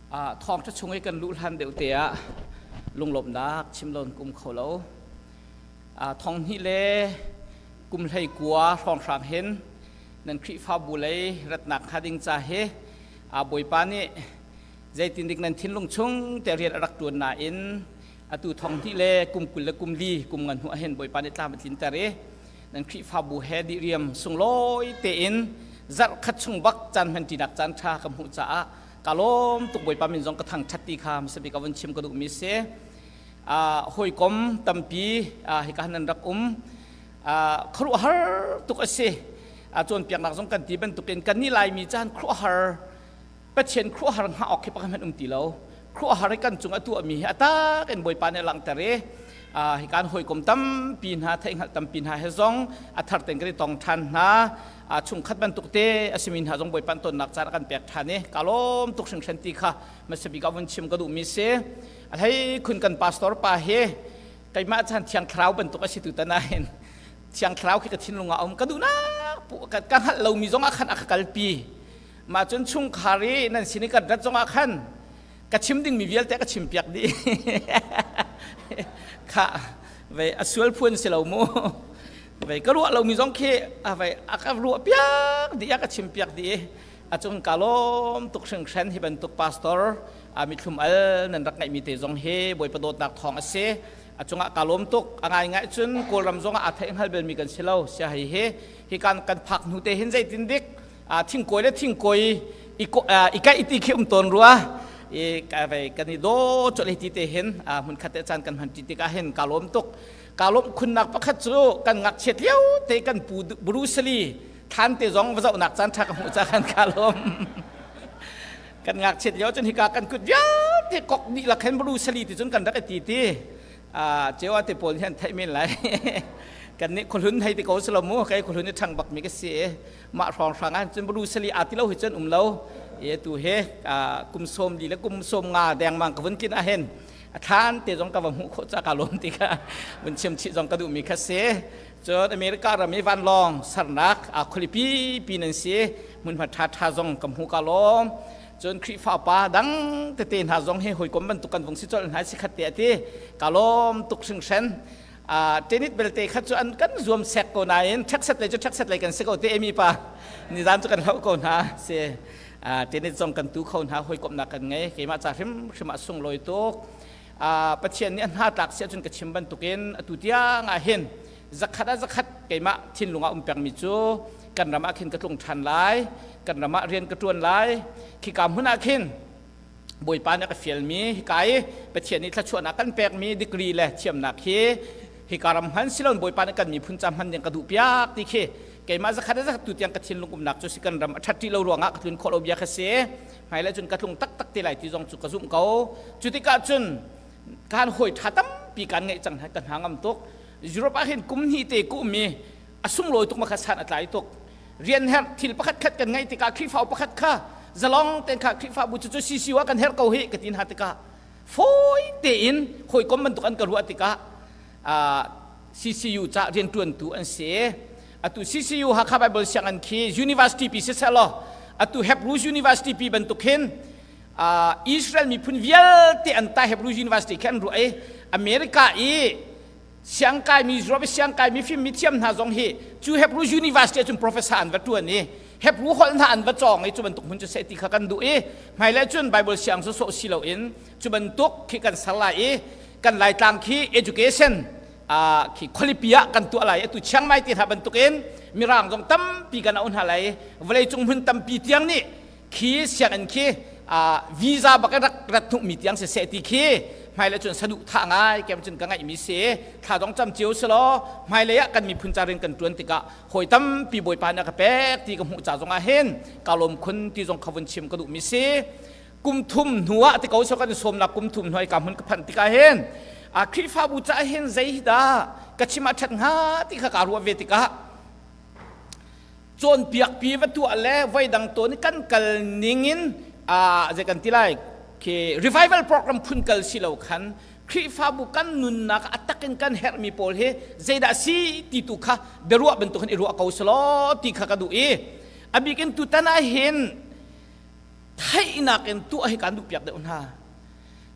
Thawngṭha chung i kan luh hlan deuh te ah lunglawmhnak chim loin ka um kho lo. Thong hnih le kum 19 hrawnghrang hin nan Khrihfabu lei ratnak hnga ding ca hi Bawipa nih zeitindik nan thinlung chung te rian a rak ṭuan nain atu thong hnih le kum 20 le kum li kum ngan hnu ah hin Bawipa nih tlam a tlinter i nan Khrihfabu he diriam sunglawi tein zarh khat chung bak caan hmanṭinak caan ṭha ka hmuh caah ka lawm tuk. Bawipa min zong ka thangṭhat ti kha hmasa bik a vun chim ka duhmi si. Hawikom tampi hika nan rak um, khuaruahhar tuk a si. Cawnpiaknak zong kan ti bantukin kan nih Laimi caan khuaruahhar Pathian khuaruahhar hngah awk khi pakhat hmanh um ti lo. Khuaruahhar i kan cung a tuahmi hi a tak in Bawipa nih a langhter i hi kan hawikom tampi hna, theihhngalh tampi hna he zong a thar tein kan i tong ṭhan hna. Chungkhat bantuk te a simi hna zong Bawipa tonnak caan a kan pek ṭhan i ka lawm tuk hringhran ti kha hmasa bik ah vun chim ka duhmi si. A hlei khun kan pastor pa hi keimah chan Thiang Thlarau bantuk a si. Tu tan ahhin Thiang Thlarau khi ka thinlung ah a um, ka duhnak ka hngalh lomi zong ah khan a ka kalpi. Mah cun chungkhar i nan sin i kan rat zong ah khan ka chim dingmi vialte ka chim piak dih kha. Vei a sual phuan si lo mu, vei ka ruah lomi zong khi a vei a ka ruah piak dih, a ka chim piak dih. A cung ka lawm tuk hringhran. Hi bantuk pastor a mithlum al nan rak ngeihmi te zong hi Bawipa dawtnak thawng a si. A cungah ka lawm tuk. A ngai ngai cun Kawlram zong ah aa theih hngal belmi kan si lo sia. Hei hi hi kan kan phak hnu te hin zeitin dik thingkawi le thingkawi i kaih ti khi um tawn rua i kan i daw chawlh ti te hin hmun khat te caan kan hman ti tikah hin ka lawm tuk. Ka lawm khunnak pakhat cu kan ngakchiat lio te kan pu Bruce Lee thlan te zong va zohnak caan tha ka hmuh ca khan ka lawm. Kan ngakchiat lio cun hika kan kut vialte kok dih lak hin Bruce Lee ti cun kan rak i ti ti cewa te pawl hian theih men lai. Kan nih khuahlun hei ti ko silo mu, kai khuahlun i ṭhang bak mi ka si. Mah hrawng hrang ah cun Bruce Lee aa ti lo hi cun um lo e. Tu he kum 40 le kum 50 dengmang ka vun tlin ah hin a thlan te zong ka va hmuh khawh ca ka lawm ti kha vun chim chih zong ka duh mi kha si. Cun America ram i vanlawng sarnak a khualipi pi nan si, hmunhma ṭha ṭha zong ka hmu, ka lawm. Cun Khrihfa pa dang tete hna zong hi hawikom bantuk kan vung si colh hna si khat te ati, ka lawm tuk hringhran. Tenit belte kha cu an kan zuam sek ko nain ṭhekset lei cu ṭhekset lei kan si ko te. Emi pa nizan cu kan hloh ko hna si, tenit zong kan tu kho hna, hawikomhnak kan ngei. Keimah ca hrimhrim ah sunglawi tuk. Pathian nih a hna tlak si ahcun ka chim bantukin atu tiang ah hin zakhat ah zakhat keimah thinlung ah um pengmi cu kan ram ah khin ka tlung ṭhan lai, kan ram ah rian ka ṭuan lai. Khika hmun ah khin Bawipa nih a ka fialmi, hika i Pathian nih thluachuahnak kan pekmi degree le thiamnak hi hika ram hman siloin Bawipa nih kan miphun ca hman ding ka duh piak ti khi keimah zakhat a zakhat tu tiang ka thinlung umnak cu si. Kan ram a ṭhat rih lo ruangah ka tlun khawh lo bia kha si. Hmailei cun ka tlung taktak te lai ti zong cu ka zumh ko. Cu tikah cun kan hawi ṭha tampi kan ngeih cang hna, ka hna ngam tuk. Europe ah hin kum hnih te ku um i a sunglawi tuk ma kha, san a tlai tuk. Rian herh thil pakhat khat kan ngeih tikah Khrihfa pakhat kha zalong ten kha Khrihfabu cu cu CCU ah kan herh ko hi ka ti hna tikah fawi tein hawikom bantuk an ka ruah tikah CCU ca rianṭuantu an si. Atu CCU Hakha Bible Sianginn khi university pi siseh law, atu Hebrew University pi bantuk hin Israel miphun vialte an ta Hebrew University khi an ruah i America i siangkai mi, Europe siangkai mi fim mi thiam hna zong hi cu Hebrew University cun professor an va ṭuan i Hebrew holh hna an va cawng i cu bantuk hmun cu seh ti kha kan duh i hmailei cun Bible siang sawsawh si loin cu bantuk khi kan ser lai i kan Laitlang khi education khi khualipi ah kan tuah lai. Atu Chiang Mai ti hna bantukin Mirang zong tampi kan auh hna lai. Vawleicung hmun tampi tiang nih khi sianginn khi visa bak in rak rat hnuhmi tiang si seh ti khi hmailei cun saduh thah ngai kem cun ka ngaihmi si. Thla dong cam cio si law, hmailei ah kan miphun ca rian kan ṭuan tikah hawi tampi Bawipa nih a ka pek ti ka hmuh ca zong ah hin ka lawm khun ti zong kha vun chim ka duhmi si. Kum thum hnu ah ti ko so kan sawmnak kum thum hnu ai ka hmun ka phanh tikah hin a Khrihfabu ca hin zei hi dah ka chim ah ṭhat hnga ti kha kaa ruah ve tikah cawnpiak pi va tuah le voi dang tawn kan kal ning in zei kan ti lai khi revival program phun kal si lo khan Khrihfabu kan nunnak a takin kan herhmi pawl hi zeidah si ti tu kha biaruah bantuk hin i ruah ko selaw ti kha ka duh i a bikin tutan ah hin. Theihnak in tuah hi kan duh piak deuh hna.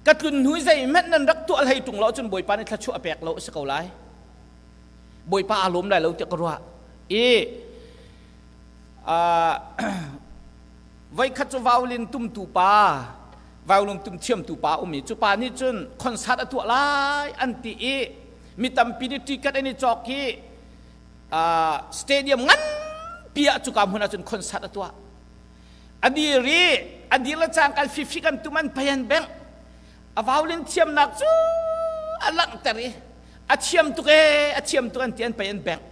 Ka tlun hnu zeihmanh nan rak tuah hlei ṭung lo cun Bawipa nih thluachuah a pek lo a si ko lai. Bawipa aa lawm lai lo tiah ka ruah. I voikhat cu violin tumtu pa violin tum thiamtu pa um i cu pa nih cun concert a tuah lai an ti i mi tampi nih ticket an i cawk i stadium nganpi ah cuka hmun ah cun concert a tuah. A dir i a dir le cangka fifi kan tum an pei an bengh. A violin thiamnak cu a langhter i a thiam tuk ee a thiam tuk an ti an pei an bengh.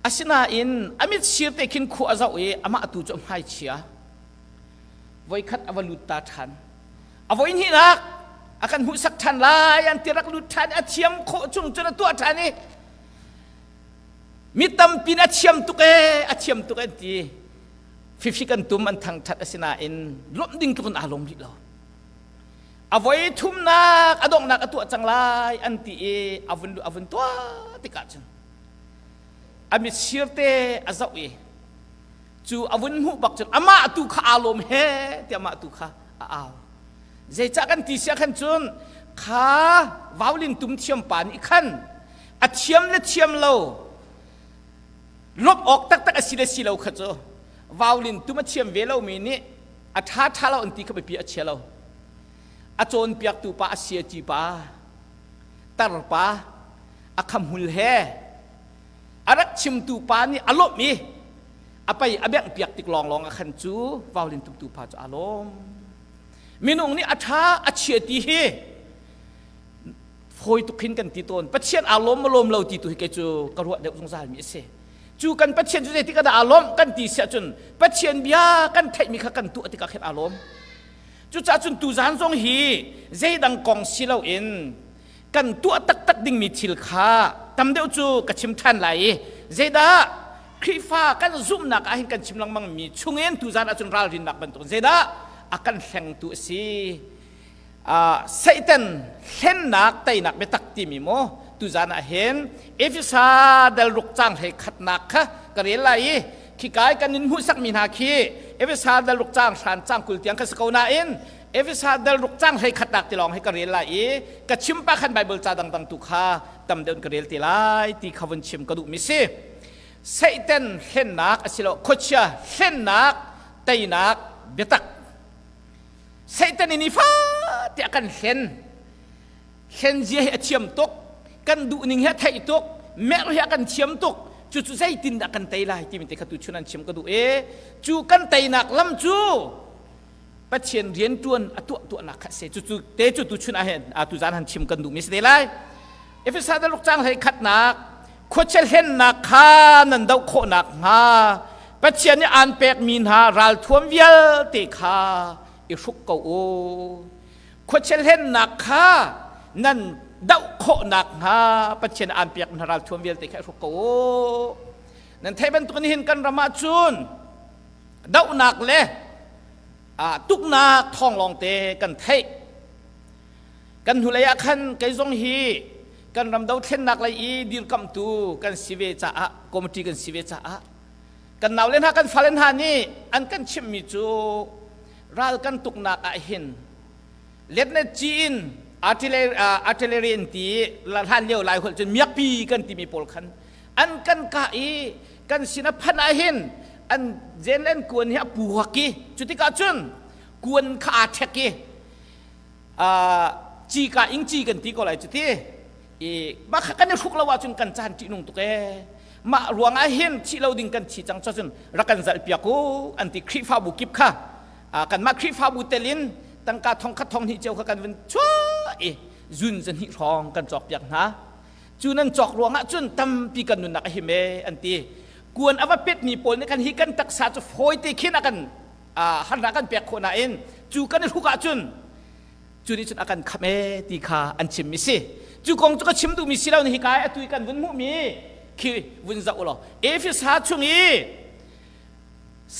Asinain a mit sir te khin khua a zoh i amah tu cu a hmaichia. Voikhat a va lut ta ṭhan. A voi hnihnak a kan hmuhsak ṭhan lai an ti rak lut ṭhan a thiam khawh chung cun a tuah ṭhan i mi tampi a thiam tuk ee a thiam tuk an ti. Fifi kan tum an thangṭhat asinain lawmh ding tluk in aa lawm rih lo. A voi thumnak a donghnak a tuah cang lai an ti i a vun a vun tuah tikah cun a mitsir te a zoh i cu a vun hmuh bak cun amah tu kha aa lawm he ti amah tu kha a au. Zeicah kan ti sia khan cun kha violin tum thiam pa nih khan a thiam le thiam lo lawmh awk taktak a si le si lo kha cu violin tum a thiam ve lomi nih a ṭha ṭha lo an ti kha biapi a chia lo. A cawnpiaktu pa a siaci pa tar pa a khamhul he a rak chimtu pa nih a lawmh i a pei a bengh piak tik lawnglawng ah khan cu violin tumtu pa cu aa lawm. Minung nih a ṭha a chia ti hi fawi tuk hin kan ti tawn. Pathian aa lawm maw lawm lo ti tu hi kei cu ka ruah deuh zungzal mi a si. Cu kan Pathian cu zeitik ah dah aa lawmh kan ti siah cun Pathian bia kan theihmi kha kan tuah tikah khin aa lawm. Cucaah cun tuzaan zong hi zeidang kong si loin kan tuah taktak dingmi thil kha tam deuh cu ka chim ṭhan lai i zeidah Khrihfa kan zumhnak ah hin kan chim lengmang mi chungin tuzaan ahcun ralrinnak bantuk zeidah a kan hlengtu a si. Satan hlennak teinak biatak timi maw tuzaan ah hin Efesa dal ruk cang hlei khatnak kha ka rel lai i khikai kan in hmuhsakmi hna khi Efesa dal ruk cang hran cang 20 tiang kha si ko nain Efesa dal ruk cang hlei khatnak ti lawng hi ka rel lai i ka chim pa khan Bible ca dangdang tu kha tam deuh in ka rel te lai ti kha vun chim ka duhmi si. Satan hlennak asilo khuachia hlennak teinak biatak. Satan in i fate a kan hlen. Hlen zia hi a thiam tuk. Kan duhning hi a theih tuk. Merh hi a kan thiam tuk. Cucu zeitindah kan tei lai timi te kha tu chun an chim ka duh i cu kan teinak lam cu Pathian rianṭuan a tuah tuahnak kha a si. Cucu te cu tu chun ah hin tu zan han chim kan duhmi si te lai. Efesa ruk cang hlei khatnak khuachia hlennak kha nan doh khawhnak hnga Pathian nih aan pekmi hna ralthuam vialte kha i hruk ko u. Khuachia hlennak kha nan doh khawhnak hnga Pathian aan pek hna ralthuam vialte kha i hruk ko u. Nan theih bantuk in hin kan ram ah cun dohnak le tuknak thawng lawngte kan theih. Kan hnulei ah khan kei zong hi kan ram dothlennak lei i dirkamhtu kan si ve caah committee kan si ve caah kan naule hna kan fale hna nih an kan chimhmi cu ral kan tuknak ah hin letnet ci in artillery in ti hlan lio lai holh cun miakpi kan timi pawl khan an kan kah i kan sin a phanh ah hin an zen le an kuan hi a puak i cutikah cun kuan kha aa ṭhek i ci ka ing ci kan ti ko lai cu ti i mah kha kan i hruk lo ahcun kan caan ṭihnung tuk ee mah ruangah hin thih lo ding kan thi cang cun rak kan zalh piak u an ti. Khrihfabu kip kha kanmah Khrihfabu tel in tangka thong khat thong hnih cio kha kan vun chuah i zun zahnih hrawng kan cawk piak hna. Cu nan cawk ruangah cun tampi kan nunnak a him ee an ti. Kuan a va petmi pawl nih khan hi kan taksa cu fawi te khin a kan harnak kan pek khawh nain cu kan i hruk ahcun cu nih cun a kan khamh ee ti kha an chimmi si. Cu kong cu ka chim duhmi si lo. Hi kai atu i kan vun hmuhmi khi vun zoh law Efesa chung i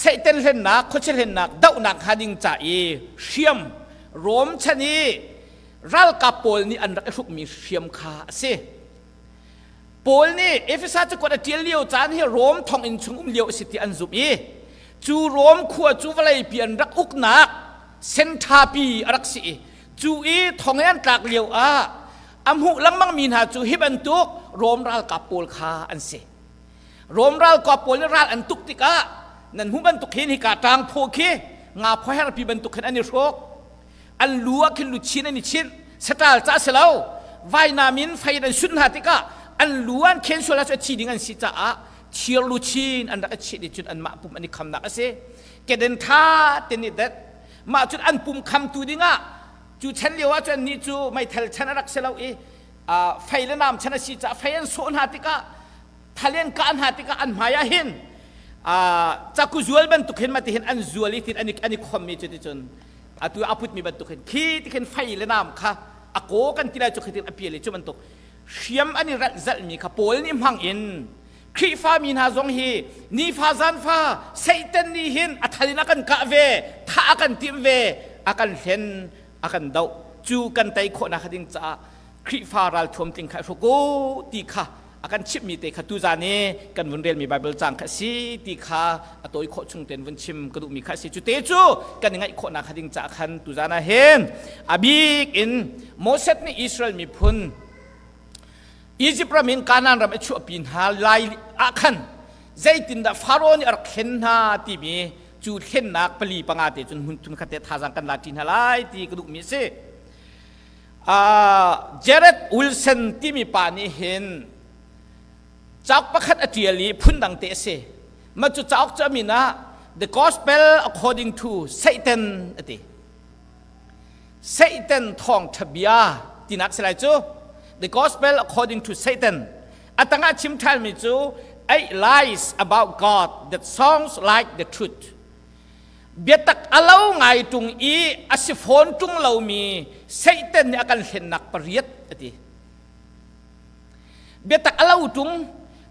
Satan hlennak khuachia hlennak dohnak hnga ding ca i hriam Rom chan i ralkap pawl nih an rak i hrukmi hriam kha a si. Paul nih Efesa cakuat a ṭial lio caan hi Rom thonginn chung um lio a si ti an zumh i Cu Rom khua cu vawleipi an rak uknak senthapi a rak si i cu i thong an tlak lio ah a hmuh lengmang mi hna cu hi bantuk Rom ralkap pawl kha an si. Rom ralkap pawl nih ral an tuk tikah nan hmuh bantuk hin hika ṭang phaw khi nga phaw herpi bantuk khin an i hrawk. An lu ah khin luchin an i chinh. Saṭal ca si lo. Vainam in fei in an sut hna tikah an lu an khen sual ahcun a thi ding an si caah thir luchin an rak i chinh i cun anmah pum an i khamnak a si. Keden ṭha ten i det. Mah cun an pum khamtu dingah cu chan lio ah cun nih cu meithal chan a rak si lo i fei le nam chan a si caah fei an sawh hna tikah thalen kah hna tikah an hmai ah hin caku zual bantuk hin mati hin an zual i tin an i khommi cu ti cun atu a putmi bantuk hin khi ti khin fei le nam kha a kaw kan ti lai cu khi tin a pial i cu bantuk hriam an i ralh zalhmi kha Paul nih hmang in Khrihfa mi hna zong hi nifa zanfa Satan nih hin a thal in a kan kah ve thah a kan timh ve a kan hlen a kan doh cu kan tei khawhnak ding caah Khrihfa ralthuam tling kha hruk u ti kha a kan chimhmi te kha tuzan i kan vun relmi Bible cang kha si ti kha a tawi khawh chung tein vun chim ka duhmi kha si. Cu te cu kan i ngaih khawhnak kha ding caah khan tuzan ah hin a bik in Moses nih Israel miphun Egypt ram in Kanaan ram a chuahpi hna lai ah khan zeitindah Faro nih a rak thlen hna timi cu thlennak pali panga te cun hmun thun khat te thazaang kan la ṭi hna lai ti ka duhmi a si. Jared Wilson timi pa nih hin cauk pakhat a ṭial i phundang te a si. Mah cu cauk cu a min ah The Gospel According to Satan a ti. Satan thawngṭha bia tinak si lai cu. The Gospel According to Satan. A tangah chim ṭhanmi cu Eight Lies About God That Sounds Like the Truth. Biatak a lo ngai ṭung i a si fawn ṭung lomi Satan nih a kan hlennak pariat a ti. Biatak a lo ṭung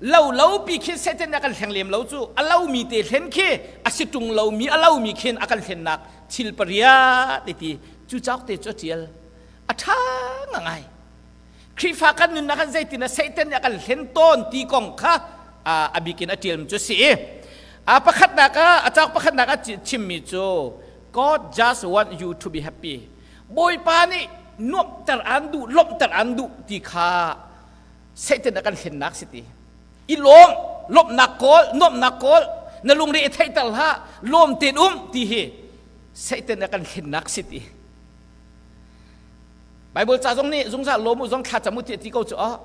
lo lopi khin Satan nih a kan hleng lem lo cu a lomi te hlen khi a si ṭung lomi a lomi khin a kan hlennak thil pariat a ti. Cu cauk te cu a ṭial. A ṭha ngai. Khrihfa kan nunnak ah zeitin ah Satan nih a kan hlen tawn ti kong kha a bik in a ṭialmi cu a si i a pakhatnak ah a cauk pakhatnak ah chimmi cu God just want you to be happy. Bawipa nih nuamhter aan duh, lawmhter aan duh ti kha Satan a kan hlennak si ti. I lawm, lawmhnak kawl, nuamhnak kawl, na lungre i theihter hlah, lawm tein um ti hi Satan a kan hlennak si ti. Bible ca zong nih zungzal lawm u zong thlacam u ti ti ko cu oh.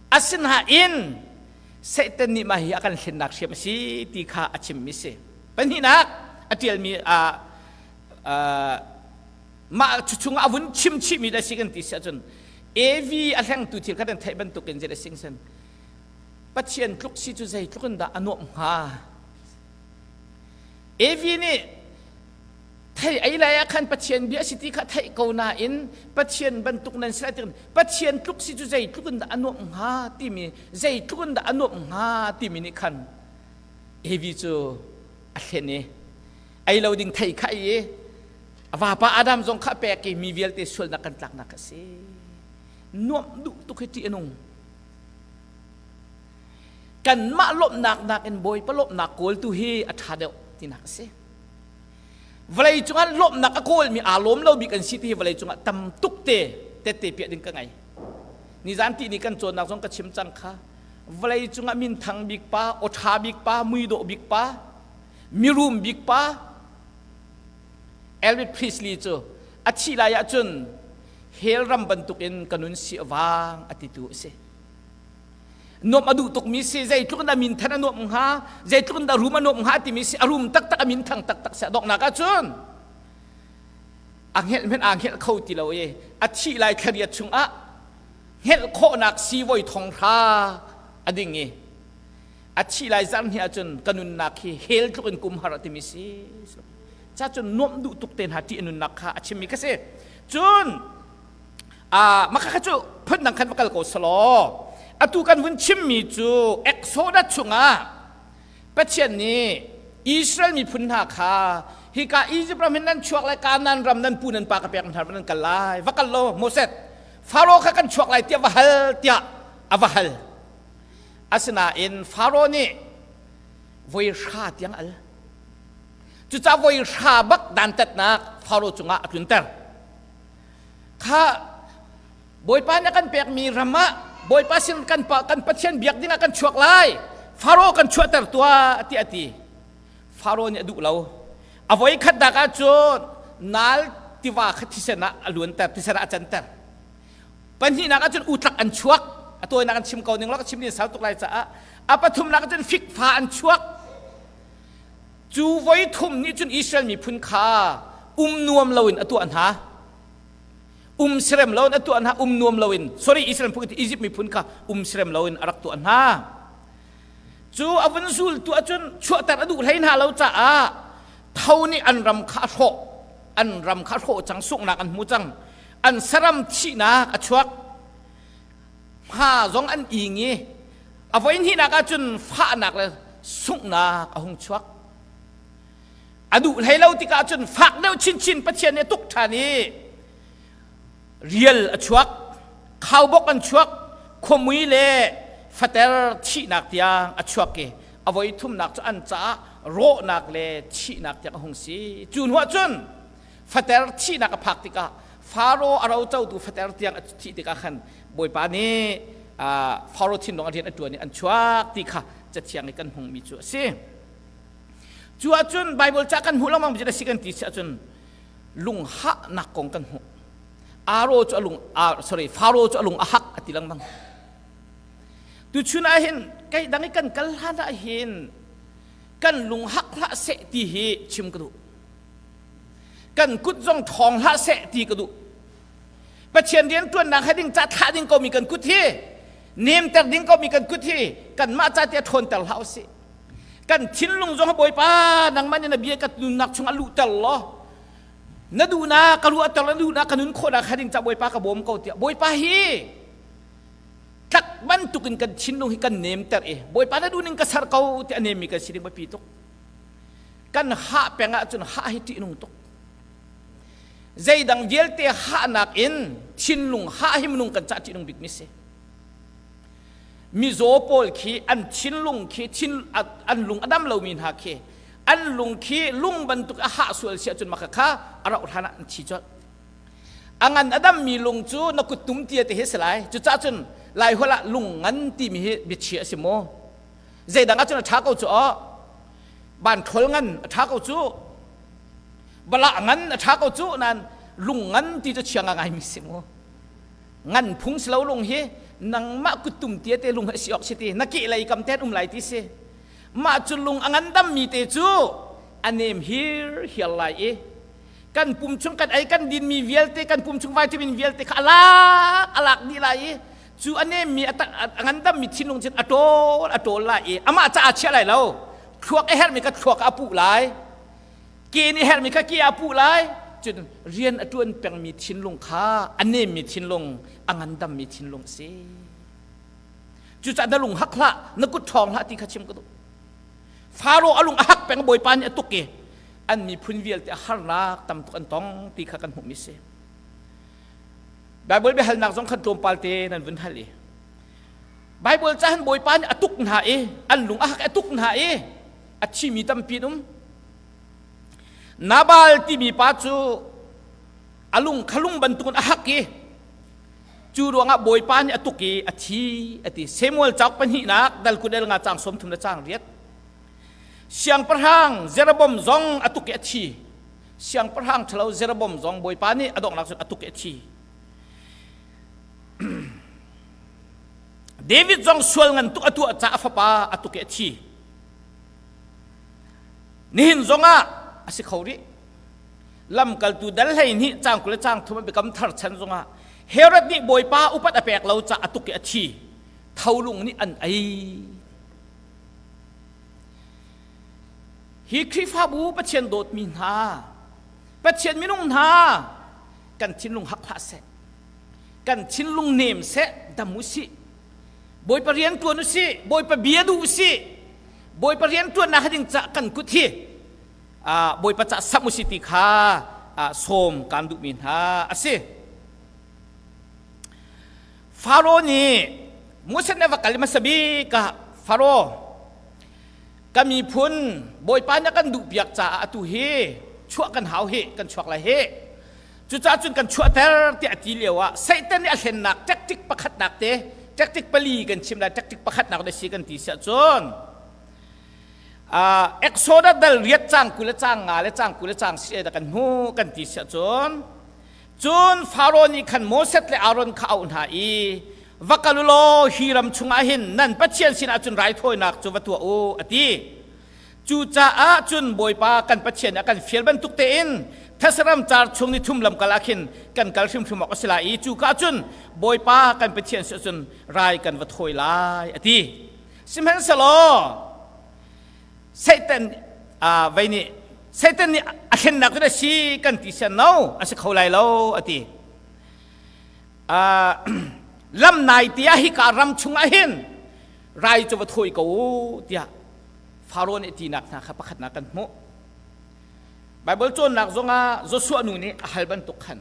Asinain Satan nih mah hi a kan hlennak hriam a si ti kha a chimmi si. Pahnihnak a ṭialmi mah chungah a vun chim chihmi da si kan ti si ahcun Evi a hlengtu thil kha kan theih bantukin zei da sing sen Pathian tluk si cu zeitluk in dah a nuamh hnga Evi nih Thei ei lai ah khan Pathian bia a si ti kha theih ko nain Pathian bantuk nan si lai ti Pathian tluk si cu zeitluk in dah a nuamh hnga timi zeitluk in dah a nuamh hnga timi nih khan Evi cu a hlen i ei lo ding thei kha i a vapa Adam zong kha a pek i mi vialte sualnak kan tlaknak a si. Nuamh duh tuk hi ṭih a nung. Kanmah lawmhnak nakin Bawipa lawmhnak kawltu hi a ṭha deuh tinak a si. Vawlei cungah lawmhnak a kawlmi aa lawm lo bik an si ti hi vawlei cungah tam tuk te tette piah ding ka ngei. Nizan ti ni kan cawnnak zong ka chim cang kha. Vawlei cungah minthang bik pa, awṭha bik pa, muidawh bik pa, mirum bik pa Elvis Presley cu a thih lai ahcun hell ram bantukin ka nun si a vang a titu a si. Nuamh a duh tukmi si zeitluk in a minthan a nuamh hnga zeitluk in dah rum a nuamh hnga timi si a rum taktak a minthang taktak si a donghnak ahcun a hngelh hmenh aa hngelh kho ti lo i a thih lai thlariat chungah hngelh khawhnak si voi thong hra a ding i a thih lai zarh hnih ahcun ka nunnak hi hell tluk in kum har a timi si ca cun nuamh duh tuk te hna ṭih a nunnak kha a chimmi kha si cun mah kha cu phundang khan va kal ko selaw atu kan vun chimmi cu Exodus chungah Pathian nih Israel miphun hna kha hika Egypt ram hin nan chuak lai Kanaan ram nan pu nan pa ka pek hna nan kal lai va kal lo Moses Faro kha kan chuak lai tiah va hal tiah a va hal asinain Faro nih voi hra tiang al. Cucaah voi hra bak dantatnak Faro cungah a tlunter. Kha Bawipa nih a kan pekmi ram ah Bawipa sin kan pa kan Pathian biak dingah kan chuak lai. Faro kan chuahter tuah tiah a ti. Faro nih a duh lo. A voi khat dak ahcun nal tiva kha thisen ah a luanter, thisen ah a canter. Pahnihnak ahcun utlak an chuak. A tawinak an chim ko ning law ka chim din sau tuk lai caah. A pathumnak ahcun fikfa an chuak. Cu voi thum nih cun Israel miphun kha um nuam loin a tuah hna. Um sirem loin a tuah hna, um nuam loin. Sorry, Israel miphun Egypt miphun kha um sirem loin a rak tuah hna. Cu a vun zultu ahcun chuahter a duh hlei hna lo caah tho nih an ram kha a hrawh. An ram kha a hrawh cang, sunghnak an hmu cang. An saram thihnak a chuak. Hma zong an ing i a voi hnihnak ahcun fahnak le sunghnak a hung chuak. A duh hlei lo tikah cun fak deuh chinchin Pathian nih a tuk ṭhan i rial a chuak, khaubawk an chuak, khuamui le fater thihnak tiang a chuak i a voi thumnak cu an caah rawhnak le thihnak tiang a hung si. Cu hnuah cun fater thihnak a phak tikah Faro a rocotu fater tiang a thih tikah khan Bawipa nih Faro thinlung a rian a ṭuan i an chuak ti kha cathiang i kan hmungmi cu a si. Cu ahcun Baibal ca kan hmuh lengmang a si kan ti si ahcun lunghahnak kong kan hmuh. Aro cu a lung sorry Faro cu a lung a hak a ti lengmang. Tuchun ah hin kei dang i kan kal hlan ah hin kan lung hak hlah seh ti hi chim ka duh. Kan kut zong ṭhawng hlah seh ti ka duh. Pathian rian ṭuannak he ding ca thlah ding komi kan kut hi nemter ding komi kan kut hi kanmah ca tiah ṭhawnter hlah usih. Kan thinlung zong Bawipa nangmah nih na bia ka nunnak chungah luhter law na duhnak ka ruahter na duhnak ka nun khawhnak kha ding ca Bawipa ka bawm ko tiah Bawipa hi tlak bantukin kan thinlung hi kan nemter i Bawipa na duhning ka ser ko ti a nemmi kan si ding biapi tuk. Kan hah peng ahcun hah hi ṭihnung tuk. Zeidang vialte hahnak in thinlung hah hi minung kan cah ṭihnung bikmi si. Mizaw pawl khi an thinlung khi thin an lung a dam lomi hna khi an lung khi lung bantuk a hah sual si ahcun maka kha a rauh hlan ah an thi colh. A ngan a dammi lung cu na kut tum tia te hi si lai. Cucaah cun Laiholh ah lung ngan timi hi biachia a si maw? Zeidang ahcun a ṭha ko cu aw. Ban ṭhol ngan a ṭha ko cu. Balah ngan a ṭha ko cu nain lung ngan ti cu chia ngaingai mi si mu. Ngan phung si lo lung hi nangmah kuttum tia te lung hi si awk si ti na ke lei kam te um lai ti si. Mah cu lung a ngandam mi te cu a nem hir hiar lai i kan pum chung kan ei kan din mi vialte kan pum chung vitamin vialte kha alak alak dih lai i cu a nemmi a ngandammi thinlung cun a ṭawl a ṭawl lai i amah caah chiah lai lo thluak a herhmi kha thluak ah a puh lai ke nih herhmi kha ke ah a puh lai cun rian a ṭuan pengmi thinlung kha a nemmi thinlung a ngandammi thinlung a si cucaah na lung hak hlah na kut ṭhawng hlah ti kha chim ka duh Faro a lung a hak peng Bawipa nih a tuk i an miphun vialte a harnak tam tuk an tong ti kha kan hmuhmi si Baibal biahalnak zong khan tlawmpal te nan vun hal i Baibal ca han Bawipa nih a tuk hna i an lung a hak a tuk hna i a thimi tampi an um Nabal timi pa cu a lung kha lung bantukin a hak i cu ruangah Bawipa nih a tuk i a thi a ti Samuel cauk pahnihnak dal kudel nga cang 30 le cang riat Siangpahrang Jeroboam zong a tuk i a thi Siangpahrang ṭhalo Jeroboam zong Bawipa nih a donghnak cun a tuk i a thi. David zong sual ngan tuk a tuah caah a fapa a tuk i a thi. Nihin zongah a si kho rih. Lamkaltu dal 12 cang 20 le cang thum a biakam thar chan zongah Herod nih Bawipa upat a pek lo caah a tuk i a thi. Tholung nih an ei. Hi Khrihfabu Pathian dawtmi hna, Pathian minung hna, kan thinlung hak hlah seh. Kan thinlung nem seh, dam u sih. Bawipa rian ṭuan u sih, Bawipa bia duh u sih. Bawipa rian ṭuannak ding cah kan kut hi Bawipa cah samh u sih ti kha sawm kan duhmi hna a si. Faro nih Moses nih va kal hmasa bik ah Faro. Ka miphun Bawipa nih a kan duhpiak caah atu hi chuah kan hau hi, kan chuak lai hi. Cucaah cun kan chuahter tiah a ti lio ah Satan nih a hlennak tactic pakhatnak te, tactic pali kan chim lai, tactic pakhatnak na si kan ti siah cun Exodus dal riat cang 20 le cang nga le cang 20 le cang si da kan hmu kan ti siah cun cun Faro nih khan Moses le Aaron kha auh hna i va kal u law hi ram chungah hin nan Pathian sinah cun raithawinak cu va tuah u a ti. Cucaah cun Bawipa kan Pathian nih a kan fial bantuk tein these ram car chung ni thum lamkal ah khin kan kal hrimhrim awk a si lai i cuka cun Bawipa kan Pathian si cun rai kan va thawi lai a ti. Sihmanhsehlaw Satan vei nih Satan nih a thlennak cu a si kan ti sian no a si kho lai lo a ti. Lam nai tiah hika ram chungah hin rai cu va thawi ko u tiah Faro nih tinak hna kha pakhatnak kan hmuh. Baibal cawnnak zongah Joshua nu nih a hal bantuk khan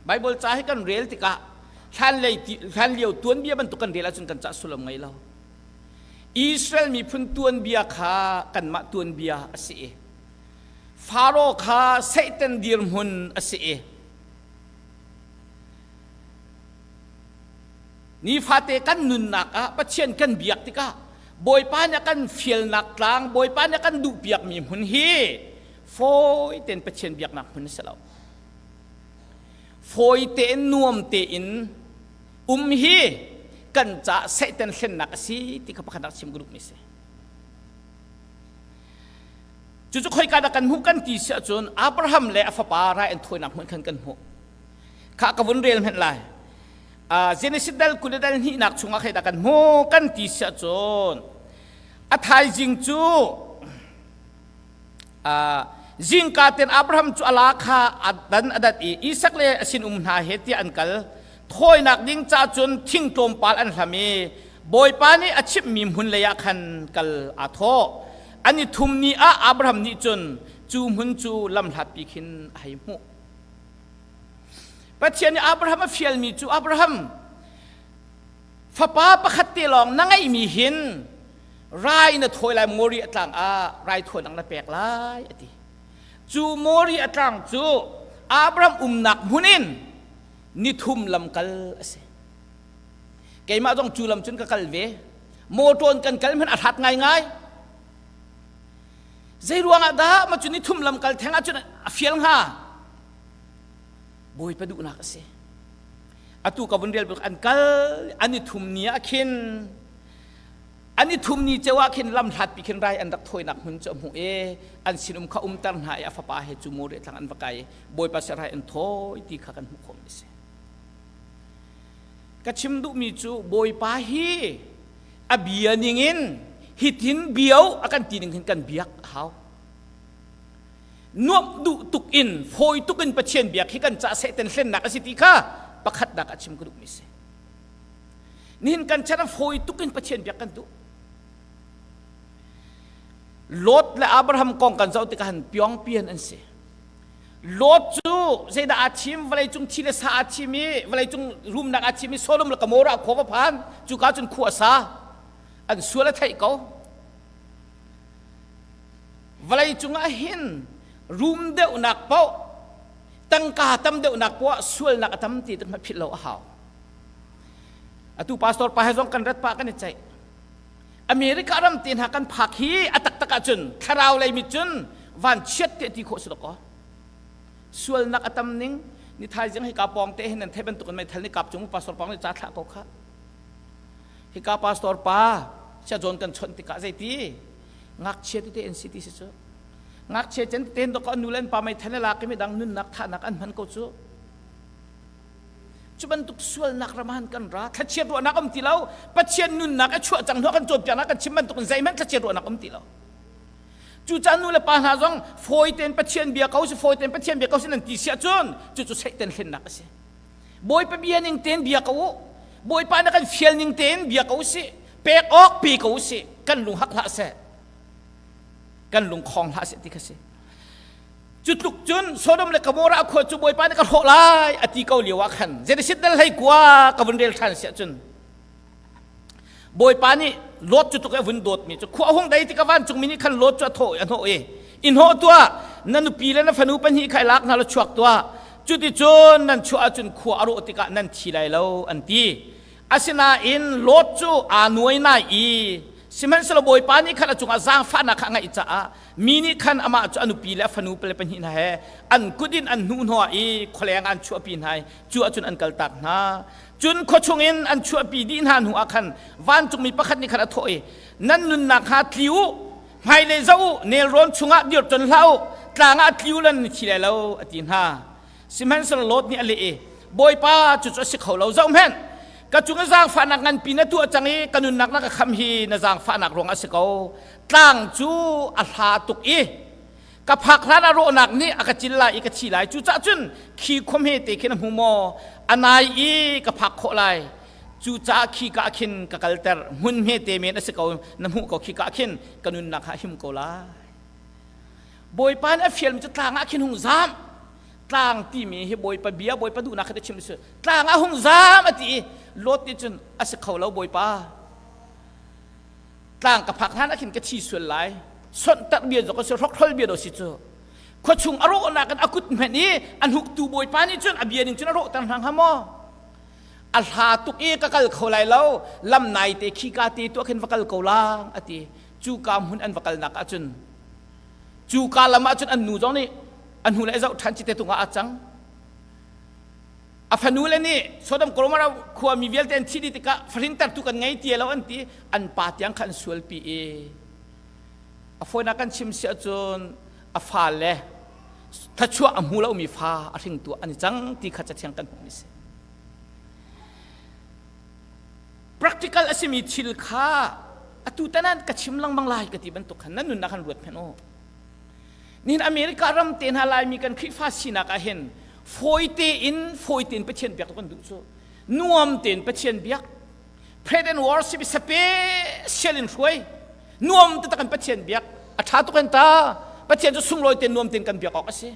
Baibal ca hi kan rel tikah hlan lei hlan lio tuanbia bantuk kan rel ahcun kan cah sullam ngei lo. Israel miphun tuanbia kha kanmah tuanbia a si i Faro kha Satan dirhmun a si i Nifate kan nunnak ah Pathian kan biak tikah Bawipa nih a kan fialnak tlang, Bawipa nih a kan duhpiakmi hmun hi fawi tein Pathian biaknak hmun a si lo. Fawi tein nuam tein um hi kan caah Satan hlennak a si ti kha pakhat ah chim ka duhmi a si. Cucu khoika dah kan hmuh kan ti si ahcun Abraham le a fapa rai an thawinak hmun khan kan hmuh. Kha ka vun rel hmenh lai. Genesis dal 20 le dal hnihnak chungah khei dah kan hmu kan ti si ahcun a thaizing cu zingka ten Abraham cu a la kha a dan a dat i Isak le a sinum hna he tiah an kal thawinak ding ca cun thing tlawmpal an hlam i Bawipa nih a chimhmi hmun lei ah khan kal aa thawh an i thum ni ah Abraham nih cun cu hmun cu lam hlatpi khin a hei hmuh Pathian nih Abraham a fialmi cu Abraham fapa pakhat te lawng na ngeihmi hin rai na thawi lai Moriah tlang ah raithawinak na pek lai a ti. Cu Moriah tlang cu Abraham umnak hmun in nithum lamkal a si. Keimah zong cu lam cun ka kal ve. Motor in kan kal hmanh a hlat ngaingai. Zei ruangah dah ma cu nithum lamkal theng ah cun a fial hnga? Bawipa duhnak a si. Atu ka vun rel bik an kal an i thum ni ah khin an i thum ni ceu ah khin lam hlatpi khin rai an rak thawinak hmun cu a hmuh i an sinum kha umter hna i a fapa he cu Moriah tlang an va kai i Bawipa sin rai an thawi ti kha kan hmuh khawhmi a si. Ka chim duhmi cu Bawipa hi a bia ningin hitin biao a kan ti ning hin kan biak a hau. Nuamh duh tuk in fawi tuk in Pathian biak hi kan cah sehten hlennak a si ti kha pakhatnak ah chim ka duhmi si. Nihin kan chan ah fawi tuk in Pathian biak kan duh. Lot le Abraham kong kan zoh tikah han piongpian an si. Lot cu zeidah aa thim vawleicung thi le sa aa thim i vawleicung rumnak aa thim i Sodom le Gomorrah khua va phan cuka cun khua a sa an sual a theih ko. Vawlei cungah hin rum deuhnak paoh tangka tam deuhnak poah sualnak a tam ti te philh lo a hau. Atu pastor pa he zong kan rat pah kan i ceih. America ram te hna kan phak hi a taktak ahcun thlarau lei mit cun van chiat te ti khawh si dawk sualnak a tam ning ni thaizing hika pawng te hin nan thei bantuk in meithal ni kap cung pastor pawng nih ca thlah ko kha hika pastor pa sia zawn kan chawnh tikah zeiti ngakchia tete an si ti si cu ngakchia cen tete dok an nu le an pa meithal le lak i midang nunnak thahnak an hman ko cu cu bantuk sualnak ram han kan ra thlachiat ruahnak um ti lo Pathian nunnak a chuah cang hnu kan cawnpiaknak kan chim bantuk in zeihmanh thlachiat ruahnak um ti lo cucaah nu le pa hna zong fawi tein Pathian bia ko si fawi tein Pathian bia ko si nan ti si ahcun cucu Satan hlennak a si Bawipa bia ning tein bia ko u Bawipa na kan fial ning tein bia ko si pek awk pe ko si kan lung hak hlah seh kan lung khong hlah seh ti kha si cu tluk cun Sodom le Gomorrah khua cu Bawipa nih ka hrawh lai a ti ko lio ah khan Genesis dal hlei kua ka vun rel ṭhan siah cun Bawipa nih Lot cu tuk a vun dawtmi cu khua hung dei tikah vancungmi nih khan Lot cu a thawh a hnawh i i hnawh tuah, na nupi le na fanu pahnih kha i lak hna law chuak tuah, cuticun nan chuah ahcun khua a rawh tikah nan thi lai lo, an ti. Asinain Lot cu aa nuai nai i sihmanhsehlaw Bawipa nih khan a cungah zaangfahnak kha a ngeih caah mi nih khan amah cu a nupi le a fanu pale pahnih hna he an kut in an hnuhhnawh i khualeng ah an chuahpi hna i cu ahcun an kaltak hna. Cun khua chungin an chuahpi dih hna hnu ah khan vancungmi pakhat nih khan a thawh i, Nan nunnak kha tli u, hmailei zoh u, nelrawn chungah dir ton hlah u, tlang ah tli u lan na thi lai lo, a ti hna. Sihmanhsehlaw Lot nih a leh i, Bawipa, cucu a si kho lo, zohhmanh, ka cung i zaangfahnak nganpi na tuah cang i ka nunnak na ka kham hi na zaangfahnak ruangah a si ko. Tlang cu a hla tuk i ka phak hlan ah rawhnak nih a ka cil lai i ka thi lai. Cucaah cun khi khua hmete khi na hmu maw? A nai i ka phak khawh lai. Cucaah khi ka ah khin ka kalter. Hmun hmete men a si ko, na hmuh ko khi ka ah khin ka nunnak ha him ko lai. Bawipa nih a fialmi cu tlang ah khin hung zam. Tlang timi hi Bawipa bia, Bawipa duhnak kha chim si. Tlang ah hung zam a ti i Lot nih cun a si kho lo Bawipa. Tlang ka phak hlan ah khin ka thi sual lai. Sonhtarh bia zok a si, hrokhrol bia do si cu. Khuachung a rawhnak in a kut hmenh i a hnuktu Bawipa nih cun a bia ning cun a rawhter hna hnga maw? A hla tuk i ka kal kho lai lo, lam nai te khi ka te tuah khin va kal ko lang a ti. Cu ka hmun an va kalnak ahcun cu ka lam ahcun an nu zong nih a hnu le a zoh ṭhan cite tung ah a cang. A fanu le nih Sodom Gomorrah khuami vialte an thih dih tikah fahrintertu kan ngei ti lo an ti, an pa tiang kha an sualpi i a fawinak kan chim si ahcun a fale thluachuah a hmu lomi fa a hringtu an i cang ti kha cathiang kan hmuhmi si. Practical a simi thil kha atu tan ah ka chim lengmang lai ka ti bantuk khan nan nunnak han ruat hmenh u. Nihin America ram te hna Laimi kan Khrihfa sinak ah hin fawi tein fawi tein Pathian biak kan duh cu. Nuam tein Pathian biak. Praise and worship special in hruai. Nuam te tak in Pathian biak. A ṭha tuk hen ta. Pathian cu sunglawi tein nuam tein kan biak awk a si.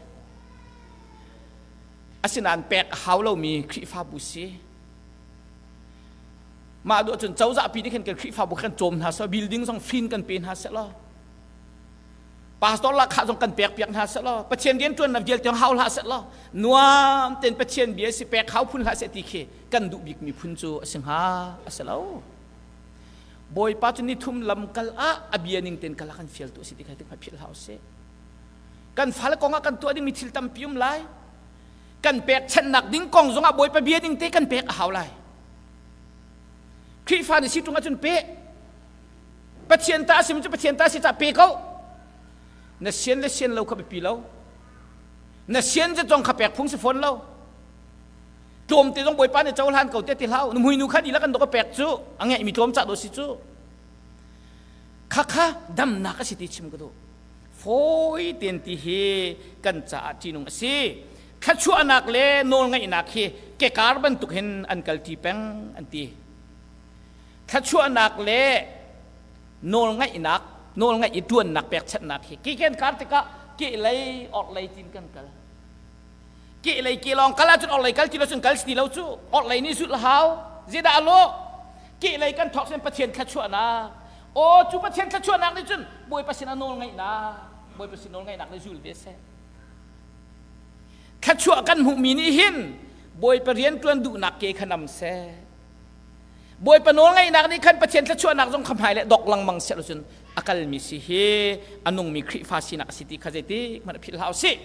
Asinain pek a hau lomi Khrihfabu si. Mah duh ahcun cozah pi nih khan kan Khrihfabu kan cawm hna seh, building zong fin kan pe hna seh law, pastor lahkhah zong kan pek piak hna seh law, Pathian rianṭuannak vialte hau hlah seh law, nuam tein Pathian bia si pek hau phun hlah seh ti khi kan duh bik mi phun cu a si hnga a si lo. Bawipa cu nithum lam kal ah a bia ning tein kal ah kan fial tu a si ti kha tik philh hlah usih. Kan fale kong ah kan tuah dingmi thil tampi um lai. Kan pekchanhnak ding kong zongah Bawipa bia ding te kan pek a hau lai. Khrihfa nih si ṭung ahcun pe. Pathian ta a simi cu Pathian ta si cah pe ko. Na sian le sian lo kha biapi lo. Na sian zet zong kha pek phung si fawn lo. Tlawmte zong Bawipa nih cohlan ko te ti hlah. Na muinu kha dihlak an dok a pek cu a ngeihmi tlawm cah dawh si cu. Khakha damnak a si ti chim ka duh. Fawi tein ti hi kan caah ṭihnung a si. Thluachuahnak le nawlngaihnak hi kekar bantuk hin an kalṭi peng an ti. Thluachuahnak le nawlngaihnak, nawlngaih i ṭuannak pekchanhnak hi ke kan kar tikah kehlei orhlei tin kan kal. Kehlei ke lawng kal ahcun orhlei kal ti lo cun kal si ti lo cu orhlei nih zulh hau. Zeidah a lawh? Kehlei kan thawk sin Pathian thluachuahnak. Aw cu Pathian thluachuahnak nih cun Bawipa sin a nawl ngaihnak, Bawipa sin nawl ngaihnak nih zul ve seh. Thluachuah kan hmuhmi nih hin Bawipa rianṭuan duhnak ke kha nam seh. Bawipa nawlngaihnak nih khan Pathian thluachuahnak zong kha hmai le dok lengmang seh cun a kalmi si hi a nungmi Khrihfa sinak a si ti kha zeitik hmanh philh hlah usih.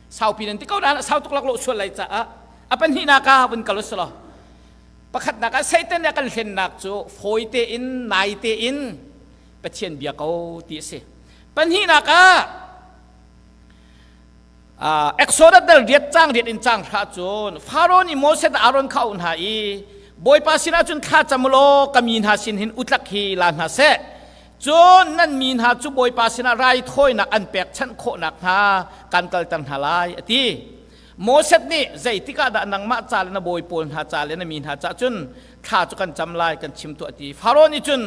Saupi nan ti ko nain sau tuk laklawh sual lai caah a pahnihnak ah vun kal usih law pakhatnak ah Satan nih a kan hlennak cu fawi tein nai tein Pathian bia ko ti a si. Pahnihnak ah Exodus dal riat cang riat in cang hra cun Faro nih Moses le Aaron kha a auh hna i Bawipa sinah cun thla cam law ka mi hna sin hin utlak hi la hna seh. Cun nan mi hna cu Bawipa sinah raithawinak an pekchanh khawh nakhnga kan kalter hna lai, a ti. Moses nih zeitik ah dah nangmah ca le na bawi pawl hna ca le na mi hna ca cun thla cu kan cam lai kan chim tuah ti. Faro nih cun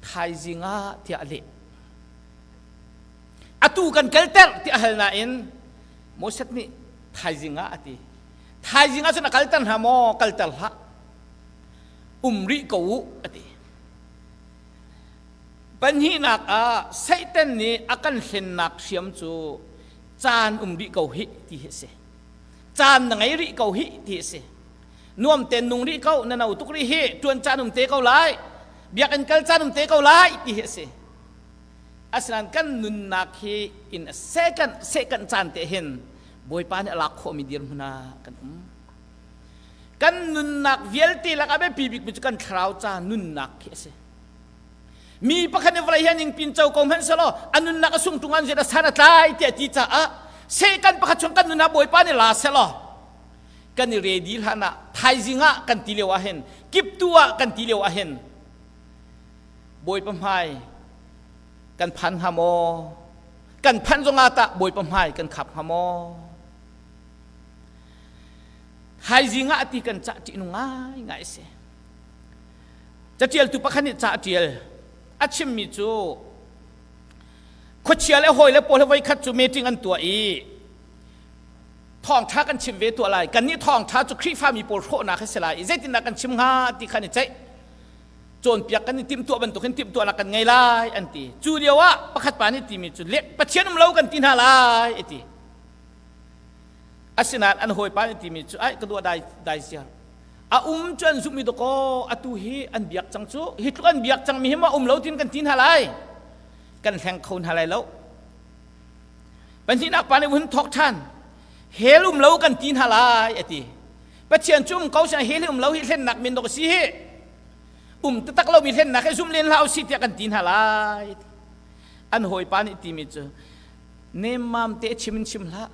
thaizing ah tiah a leh. Atu kan kalter ti a hal nain Moses nih thaizing ah a ti. Thaizing ah cun a kalter hna maw? Kalter hlah. Um rih ko u a ti. Pahnihnak ah Satan nih a kan hlennak hriam cu caan um rih ko hih ti hi a si. Caan na ngei rih ko hih ti a si. Nuam ten nung rih ko, na no tuk rih hi, ṭuan caan um te ko lai, biakinn kal caan um te ko lai ti hi a si. Asinain kan nunnak hi in a second second caan te hin Bawipa nih a lak khawhmi dirhmun ah kan um. Kan nunnak vialte lakah biapi bikmi cu kan thlarau ca nunnak khi a si. Mi pakhat nih vawlei hi a ningpin co ko hmanh selaw a nunnak a sung tung an zet a san a tlai tiah ti caah Satan pakhat chung kan nunnak Bawipa nih la selaw kan i ready hlan ah thaizing ah kan ti lio ah hin kiptu ah kan ti lio ah hin Bawipa hmai kan phan hnga maw? Kan phanh zongah tah Bawipa hmai kan khap hnga maw? Thaizing ah ti kan cah ṭih nung ngai ngai a si. Catialtu pakhat nih ca a ṭial. A chimmi cu khuachia le hawi le pawl he voikhat cu meeting an tuah i thawngṭha kan chim ve tuah lai. Kannih thawngṭha cu Khrihfami pawl hrawhnak a si lai i zeitindah kan chim hnga ti kha an i ceih. Cawnpiak kan i timhtuah bantukin timhtuahnak kan ngei lai an ti. Cu lio ah pakhat pa nih timi cu Pathian um lo kan ti hna lai a ti. Asinain an hawipa nih timi cu ai ka dua dai dai ziar. A um cu an zumh i dakaw atu hi an biak cang cu hi tluk an biak cangmi hi maw um lo tin kan ti hna lai kan hleng kho hna lai lo pahnihnak pa nih hun thawk ṭhan hell um lo kan ti hna lai a ti Pathian cu um ko sin hell hi um lo hi hlennak min dok a si hi um taktak lomi hlennak hi zum len hlah usih tiah kan ti hna lai an hawipa nih timi cu nemmam te chim in chim hlah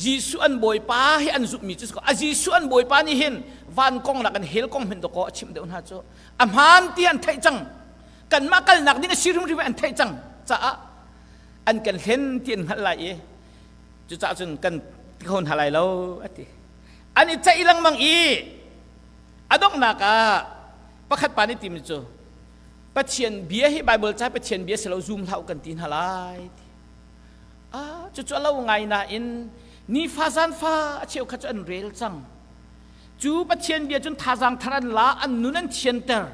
Jesuh an Bawipa hi an zumhmi cu a Jesuh an Bawipa nih hin van kong nak an hell kong hmenh dawkaw a chimh deuh hna cu a hmaan ti an theih cang kanmah kalnak ding a si hrimhrim an theih cang caah an kan hlen ti an hngalh lai i cucaah cun kan ti kho hna lai lo a ti an i ceih lengmang i a donghnak ah pakhat pa nih timi cu Pathian bia hi Bible ca Pathian bia si lo zum hlah kan ti hna lai ti Ah, cucu a lo ngai nain nifa zanfa a cheukhat cu an rel cang. Cu Pathian bia cun thazaang thar an la, an nun an thianter.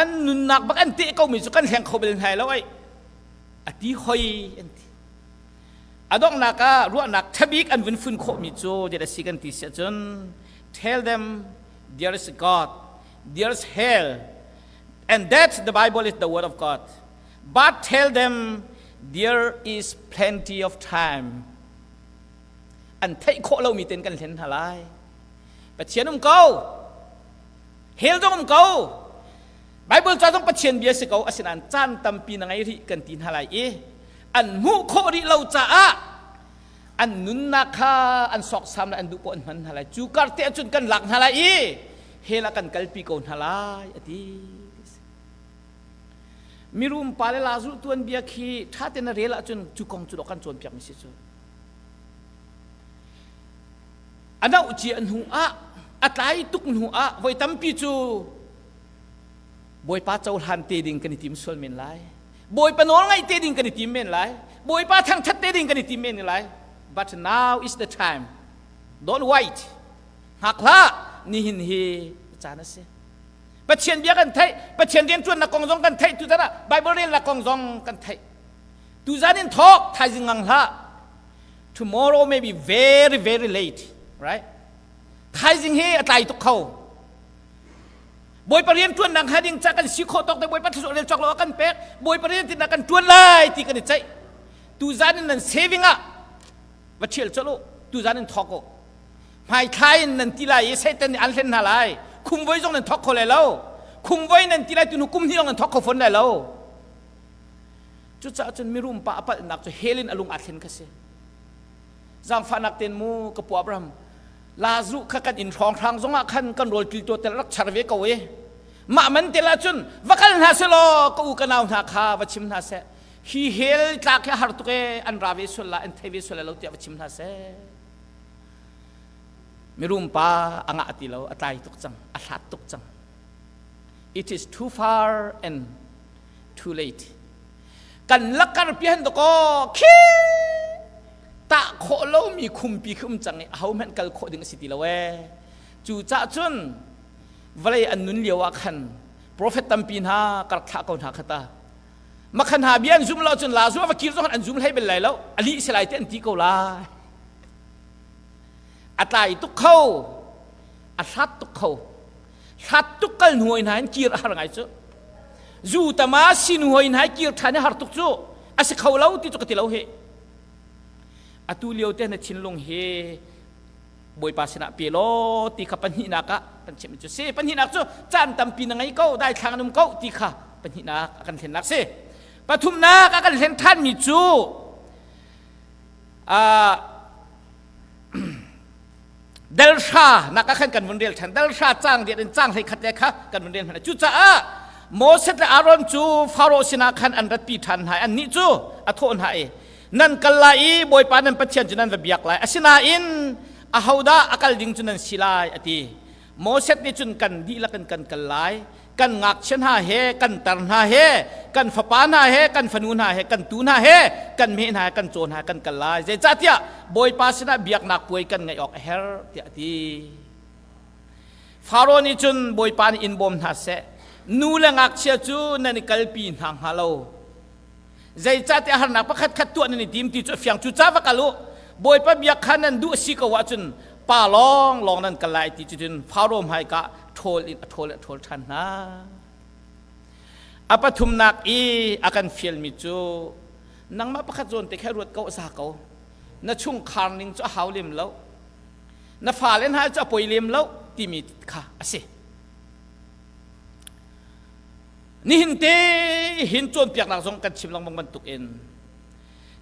An nunnak bak an teh komi cu kan hleng kho bal hna lo ai. A ti hoi an ti. A donghnak ah ruahnak ṭhabik an vun fun khawhmi cu dit a si kan ti si ahcun tell them there is God, there is hell, and that the Bible is the word of God. But tell them there is plenty of time. An theih khawh lomi ten kan hlen hna lai. Pathian um ko. Hell zong um ko. Bible ca zong Pathian bia si ko asinain caan tampi na ngei rih kan ti hna lai i an hmuh khawh rih lo caah an nunnak kha an sawksam le an duh poh an hman hna lai. Cu kar te ahcun kan lak hna lai i hell ah kan kalpi ko hna lai a ti. Mirum pa le Lazarus tuanbia khi ṭha tein na rel ahcun cu kong cu dawh kan cawnpiakmi si cu. A noh cia hnu ah, a tlai tuk hnu ah voi tampi cu Bawipa cohlan te ding kan i tim sual men lai. Bawipa nawl ngaih te ding kan i tim men lai. Bawipa thangṭhat te ding kan i tim men lai. But now is the time. Don't wait. Hngak hlah. Nihin hi caan a si. Pathian bia kan theih, Pathian rianṭuannak kong zong kan theih, tuzan ah Bible relnak kong zong kan theih. Tuzan in thawk, thaizing ngang hlah. Tomorrow may be very very late, right? Thaizing hi a tlai tuk kho. Bawipa rianṭuannak hnga ding ca kan si khawh tawk te Bawipa thluachuah rel cawk lo a kan pek. Bawipa riantinnak kan ṭuan lai ti kan i ceih. Tuzan in nan saving ah va ṭhial colh u. Tuzan in thawk u. Hmaithlai in nan ti lai i Satan nih an hlen hna lai. Khumvoi zong nan thawk kho lai lo. Khumvoi nan ti lai tu hnu kum hnih zong nan thawk kho fawn lai lo. Cucaah cun mirum pa a palhnak cu hell in a lung aa thlen kha si. Zaangfahnak ten mu ka pu Abraham Lazuh kha kan inn hrawnghrang zongah khan kan rawl ṭil tel rak char ve ko i mah man tel ahcun va kal hna seh law ka u ka nau hna kha va chim hna seh hi hell tlak hi a har tuk ee an ra ve sual la an thei ve sual lai lo tiah va chim hna seh Mirum pa a ngah ti lo, a tlai tuk cang, a hlat tuk cang. It is too far and too late. Kan lakar pi han dakaw khi tah khawh lomi khumpi khi um cang i aho hmanh kal khawh ding a si ti lo ee. Cu cah cun vawlei an nun lio ah khan Profet tampi hna ka rak thlah ko hna khata. Makhan hna bia an zum lo cun la zu va kir zong an zum hlei bel lai lo. A lih si lai te an ti ko lai. A tlai tuk kho. A hlat tuk kho. Hlat tuk kal hnu hoi hna in kir a har ngai cu. Zu tama sinu hoi hna kir ṭhan i har tuk cu. A si kho lo ti cu ka ti lo hi. Atu lio te na thinlung hi Bawipa sinah pe law ti kha pahnihnak ah kan chimh cu si. Pahnihnak cu caan tampi na ngei ko, daithlang an um ko ti kha pahnihnak a kan thlennak si. Pathumnak a kan hlen ṭhanmi cu dalhra nak ah khan kan vun rel ṭhan. Dalhra caang riat in caang 11 le kha kan vun rel hmanh. Cucaah Moses le Aaron cu Faro sinah khan an ratpi ṭhan hna i annih cu a thawh hna i nan kal lai i Bawipa nan Pathian cu nan va biak lai. Asinain ahodah a kal ding cu nan si lai a ti. Moses nih cun kan dihlak in kan kal lai. Kan ngakchia hna he, kan tar hna he, kan fapa hna he, kan fanu hna he, kan tu hna he, kan meh hna he, kan caw hna he kan kal lai. Zeicahtiah Bawipa sinah biaknak puai kan ngeih awk a herh tiah a ti. Faro nih cun Bawipa nih in bawm hna seh. Nu le ngakchia cu nan i kalpi hna hnga lo. Zeicahtiah harnak pakhat khat tuah nan i tim ti cu a fiang. Cucaah va kal u. Bawipa biak kha nan duh a si ko ahcun pa lawng lawng nan kal lai ti cu cun Faro hmaika ṭhawl in a ṭhawl a ṭhawl ṭhan hna. A pathumnak i a kan fialmi cu nangmah pakhat zawn te kha ruat ko a za ko. Na chungkhar ning cu a hau lem lo. Na fale hna cu a poi lem lo timi kha a si. Nihin te hin cawnpiaknak zong kan chim lengmang bantukin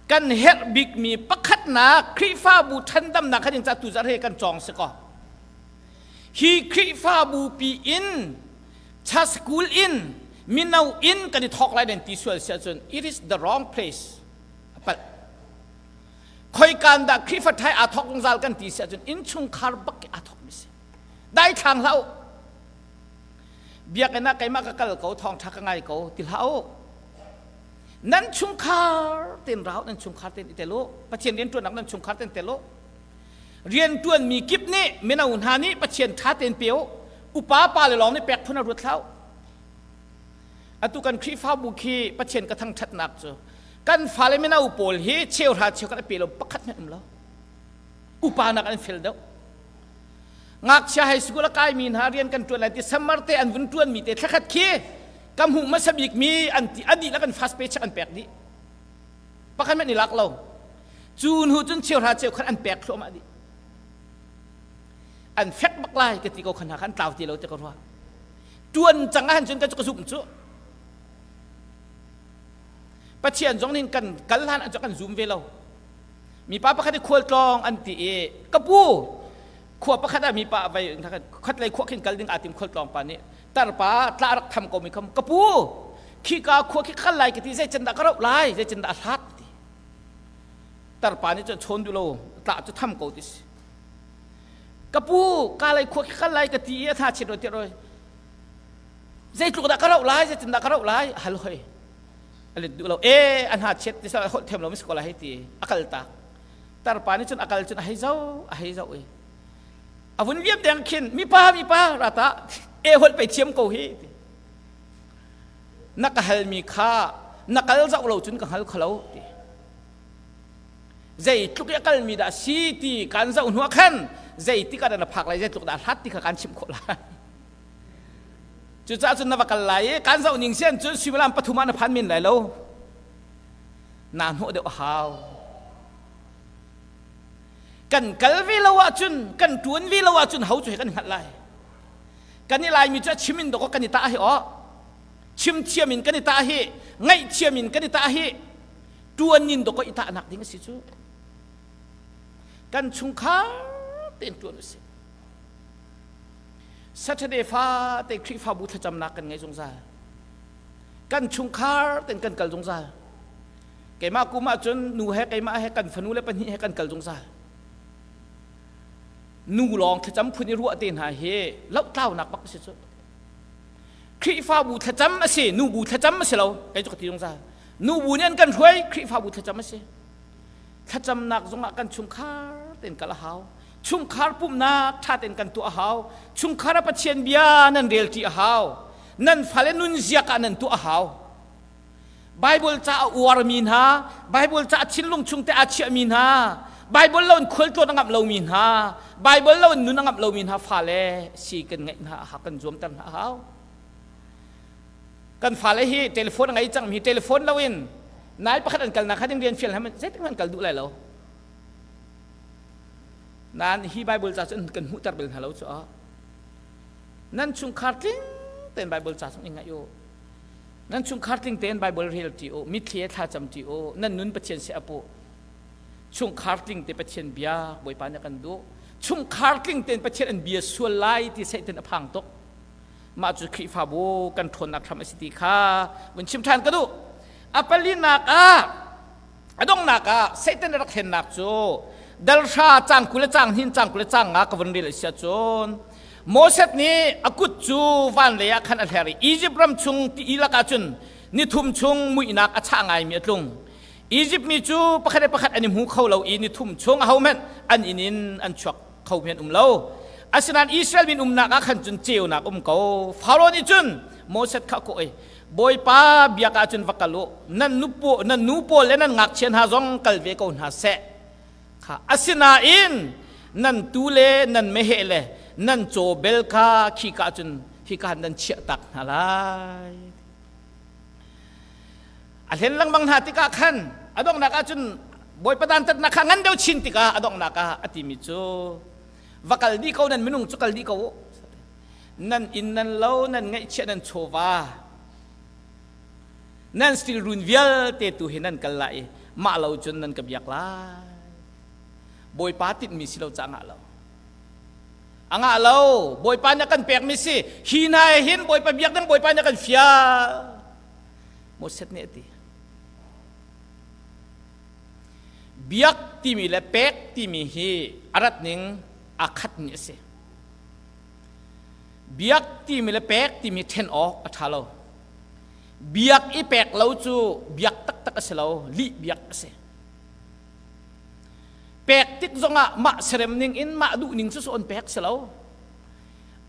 kan herh bikmi pakhatnak Khrihfabu ṭhandamnak kha ding ca tuzarh he kan cawng si kaw hi Khrihfabu pi in cha school in mino in kan i thawk lai den ti sual si ahcun it is the wrong place a palh khoikan dah Khrihfa ṭhai aa thawk zungzal kan ti si ahcun innchungkhar bak aa thawk mi si daithlang hlah u Biakinn ah keimah ka kal ko, thawngṭha ka ngai ko ti hlah u. Nan chungkhar tein ra u, nan chungkhar tein i tel u. Pathian rianṭuannak nan chungkhar tein tel u. Rianṭuanmi kip nih mino hna nih Pathian ṭha tein pe u. Upa pa le lawng nih pek phun a ruat hlah u. Atu kan Khrihfabu khi Pathian ka thangṭhatnak cu kan fale mino pawl hi cheuhra cheukhat a pe lo pakhat hmanh um lo. Upa nak an fel deuh. Ngakchia high school a kaimi hna rian kan ṭuan lai ti summer te an vun ṭuanmi te thlakhat khi ka hmuh hmasa bikmi an ti a dihlak an fast paycheck an pek dih. Pakhat hmanh i lak lo. Cu hnu cun cheuhra cheukhat an pek thluahmah dih. An fek bak lai ka ti ko khan hna kha an tlau ti lo ti ka ruah. Ṭuan cang ahhan cun ka cu ka zumh cu. Pathian zong nih kan kal hlan ah kan zum ve lo. Mipa pakhat i khualtlawng an ti i ka pu khua pakhat ah mipa vai khat lei khua khin kal ding aa tim khualtlawng pa nih tarpa tla rak tham ko mi kham ka pu khika khua khi kal lai ka ti zei can dah ka rauh lai zei can dah a hlat ti tarpa nih cun chawn duh lo tla cu tham ko ti si ka pu ka lei khua khi kal lai ka ti i a tha chin ro ti roi zeitluk dah ka rauh lai zeitin dah ka rauh lai hal hoi a let duh lo e a hna chiat ti sal holh thiam lo mi si ko lai hei ti a kal tak tarpa nih cun a kal cun a hei zo a hei zo i a vun liam deng khin mipa mipa rata e holh pe thiam ko hi ti na ka hal mi kha na kal zoh lo cun ka hngal kholo ti zeitluk i a kalmi dah si ti kan zoh hnu ah khan zeitik ah dah na phak lai zeitluk dah hlat ti kha kan chimh khawh lai Cucaah cun na va kal lai i kan zoh ning sian cun suimilam pathum ah na phan men lai lo. Naa hnawh deuh a hau. Kan kal ve lo ahcun, kan ṭuan ve lo ahcun ho cu he kan hngalh lai. Kan i Laimi cu a chim in dawk kan i tah hi aw. Chim thiam in kan i tah hi, ngaih thiam in kan i tah hi, ṭuan in dawk i tahnak ding a si cu. Kan chungkhar tein ṭuan usih. Saturday fate Khrihfabu thlacamnak kan ngei zungzal. Kan chungkhar ten kan kal zungzal. Keimah kum ahcun nu he keimah he kan fanu le pahnih he kan kal zungzal. Nu lawng thlacam phun i ruah te hna hi lohtlaunak bak a si cu. Khrihfabu thlacam a si, nubu thlacam a si lo, kei cu ka ti zungzal. Nubu nih an kan hruai, Khrihfabu thlacam a si. Thlacamnak zongah kan chungkhar tein kal a hau. Chungkhar pumhnak ṭha tein kan tuah a hau. Chungkhar ah Pathian bia nan relṭi a hau. Nan fale nunziak ah nan tuah a hau. Bible ca a uarmi hna, Bible ca a thinlung chung te aa chiahmi hna, Bible lo in khualtlawn a ngamh lomi hna, Bible lo in nun a ngamh lomi hna fale si kan ngeih hna a kan zuamter hna a hau. Kan fale hi telephone a ngei cangmi telephone lo in nai pakhat an kalnak kha ding rian fial hna zeitik hmanh kal duh lai lo. Nain hi Bible ca cu kan hmuhter bel hna lo cu nan chungkhar tling tein Bible ca chung i ngaih u. Nan chungkhar tling tein Bible rel ṭi u, mitthli he thlacam ṭi u, nan nun Pathian si ap u. Chungkhar tling te Pathian bia Bawipa nih a kan duh. Chungkhar tling tein Pathian an bia sual lai ti Satan a phang tuk. Mah cu Khrihfabu kan ṭhawnnak hram a si ti kha vun chim ṭhan ka duh. A palinak ah a donghnak ah Satan a rak hlennak cu dalhra cang 20 le cang hnin cang 20 le cang nga ka vun rel a si ahcun Moses nih a kut cu van lei ah khan a hler i Izipt ram chung ti lakah cun nithum chung muihnak a chah ngaimi a tlung. Izipt mi cu pakhat le pakhat an i hmu kho lo i nithum chung ahohmanh an inn in an chuak kho mi an um lo. Asinain Israel min umnak ah khan cun ceunak um ko. Faraoh nih cun Moses kha a kawh i Bawipa biak ah cun va kal u, nan nu nan nu pawl le nan ngakchia hna zong kal ve ko hna seh. Kha asinain nan tu le nan meheh le nan caw bel kha khika cun hika nan chiah tak hna lai. A hlen lengmang hna tikah khan a donghnak ah cun Bawipa dantatnak kha ngan deuh chin tikah a donghnak ah a timi cu va kal dih ko nan minung cu kal dih ko u. Nan inn nan lo nan ngeihchiah nan chawva nan stil run vialte tu hi nan kal lai i mah lo cun nan ka biak lai. Bawipa tinhmi si lo ca ngah lo. A ngah lo. Bawipa nih a kan pekmi si. Hi hna he hin Bawipa biak ding Bawipa nih a kan fial. Moses nih a ti. Biak timi le pek timi hi a rat ning aa khatmi a si. Biak timi le pek timi ṭhen awk a ṭha lo. Biak i pek lo cu biak taktak a si lo, lih biak a si. Pek tik zongah mah serem ning in mah duh ning cu on pek si lo.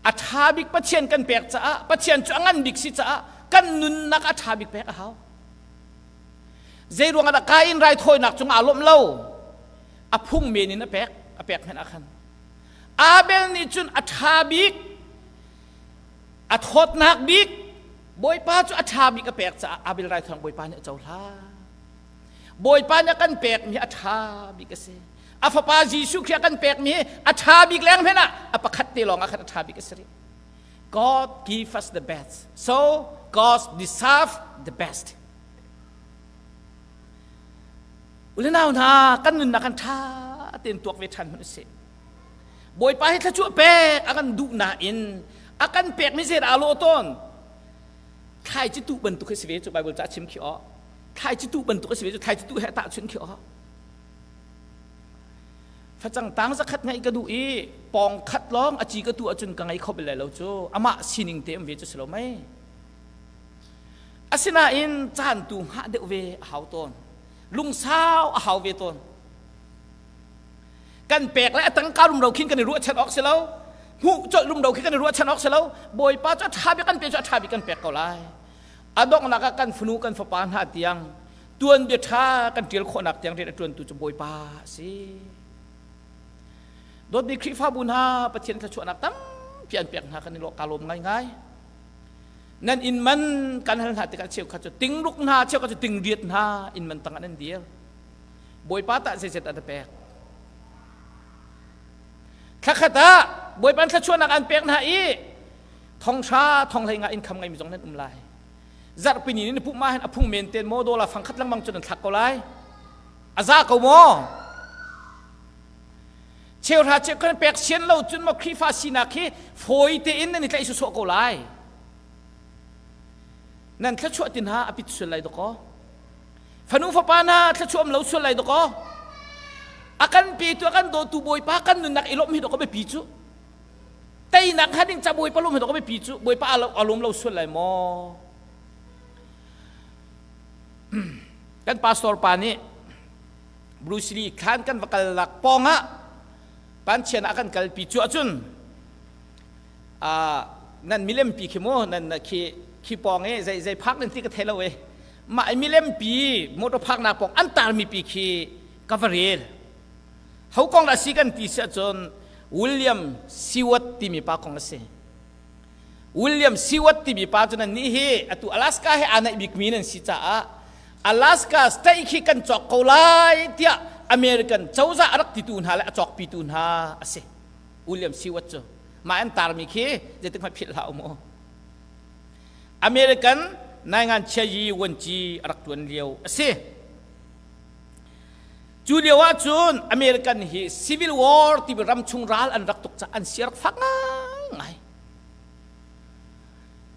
A ṭha bik Pathian kan pek caah Pathian cu a ngan bik si caah kan nunnak a ṭha bik pek a hau. Zei ruangah dah Kain raithawinak cungah aa lawmh lo? A phung men in a pek, a pek hmanh ah khan. Abel nih cun a ṭha bik, a thawtnak bik, Bawipa cu a ṭha bik a pek caah Abel raithawinak Bawipa nih a cohlan. Bawipa nih a kan pekmi a ṭha bik a si. A fapa Jesuh Khrih a kan pekmi hi a ṭha bik leng hmanh ah a pakhat te lawng ah khan a ṭha bik a si rih. God give us the best. So God deserve the best. Ulenau hna kan nunnak kan ṭha tein tuak ve ṭhan hmanh usih. Bawipa hi thluachuah pek a kan duh nain a kan pekmi zei dah aa lawh tawn? Thlaici tuh bantuk hi si ve cu Bible ca chim khi aw. Thlaici tuh bantuk a si ve cu thlaici tuh he tahchunh khi aw. Facang tang zakhat ngeih ka duh i pawng khat lawng a ci ka tuh ahcun ka ngei kho bal lai lo cu amah sining te um ve cu si lo mei. Asinain caan tu hngah deuh ve a hau tawn. Lungsau a hau ve tawn. Kan pek le a tangka rumro khin kan i ruahchan awk si lo. Hmuh colh rumro khi kan i ruahchan awk si lo. Bawipa cu a ṭha bik kan pe cu a ṭha bik kan pek ko lai. A donghnak ah kan fanu kan fapa hna tiang tuanbia ṭha kan ṭial khawhnak tiang rian a ṭuantu cu Bawipa a si. Dawtmi Khrihfabu hna Pathian thluachuahnak tampi an pek hna kan i lawh ka lawm ngaingai. Nan inn man kan hal hna tikah cheukhat cu tingruk hna cheukhat cu tingriat hna inn man tangah nan dir. Bawipa tah zeizat an pek. Thlakhat ah Bawipa thluachuahnak an pek hna i thonghra thonghlei nga income ngeimi zong nan um lai. Zarhpi ni ni puh ma hin a phung men ten maw dollar fangkhat lengmang cun an thlak ko lai. A za ko maw? Cheuhra cheukhat pek sian lo cun maw Khrihfa sinak hi fawi tein nan i tlaih sawsawh ko lai. Nan thluachuah tin ha a pit sual lai dakaw. Fanu fapa hna thluachuah um lo sual lai dakaw. A kan petu a kan dawtu Bawipa kan nunnak i lawmh hi dakaw biapi cu. Teinak hnga ding ca Bawipa lawm hi dakaw biapi cu. Bawipa a lawm lo sual lai maw? Kan pastor pa nih Bruce Lee khan kan va kal lak pawng ah panchian ah kan kalpi cu ahcun. Nan milem pi khi mu nan khi khi pawng i zei zei phak nan ti ka thei lo e. Mah milem pi motor phak nak pawng an tar mi pi khi ka va rel. Ho kong dah si kan ti si ahcun William Seward timi pa kong a si. William Seward timi pa cu nan nih hi atu Alaska he aa naih bikmi nan si caah Alaska state khi kan cawk ko lai tiah American cozah a rak titu hna le a cawkpitu hna a si. William Seward cu mah an tarmi khi zeitik hmanh philh hlah u mu. American naingan chia yi vuanci a rak tuan lio a si. Cu lio ah cun American hi Civil War timi ramchung ral an rak tuk caah an si a rak fak ngaingai.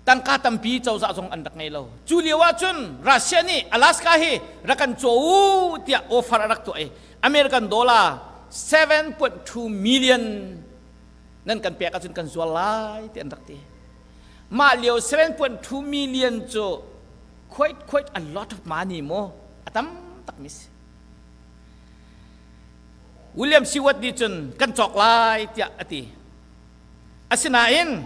Tangka tampi cozah zong an rak ngei lo. Cu lio ah cun Russia nih Alaska hi rak kan caw u tiah offer a rak tuah i American dollar 7.2 million nan kan pek ahcun kan zuar lai ti an rak ti. Mah lio 7.2 million cu quite quite a lot of money mu a tam tak mi si. William Seward nih cun kan cawk lai tiah a ti. Asinain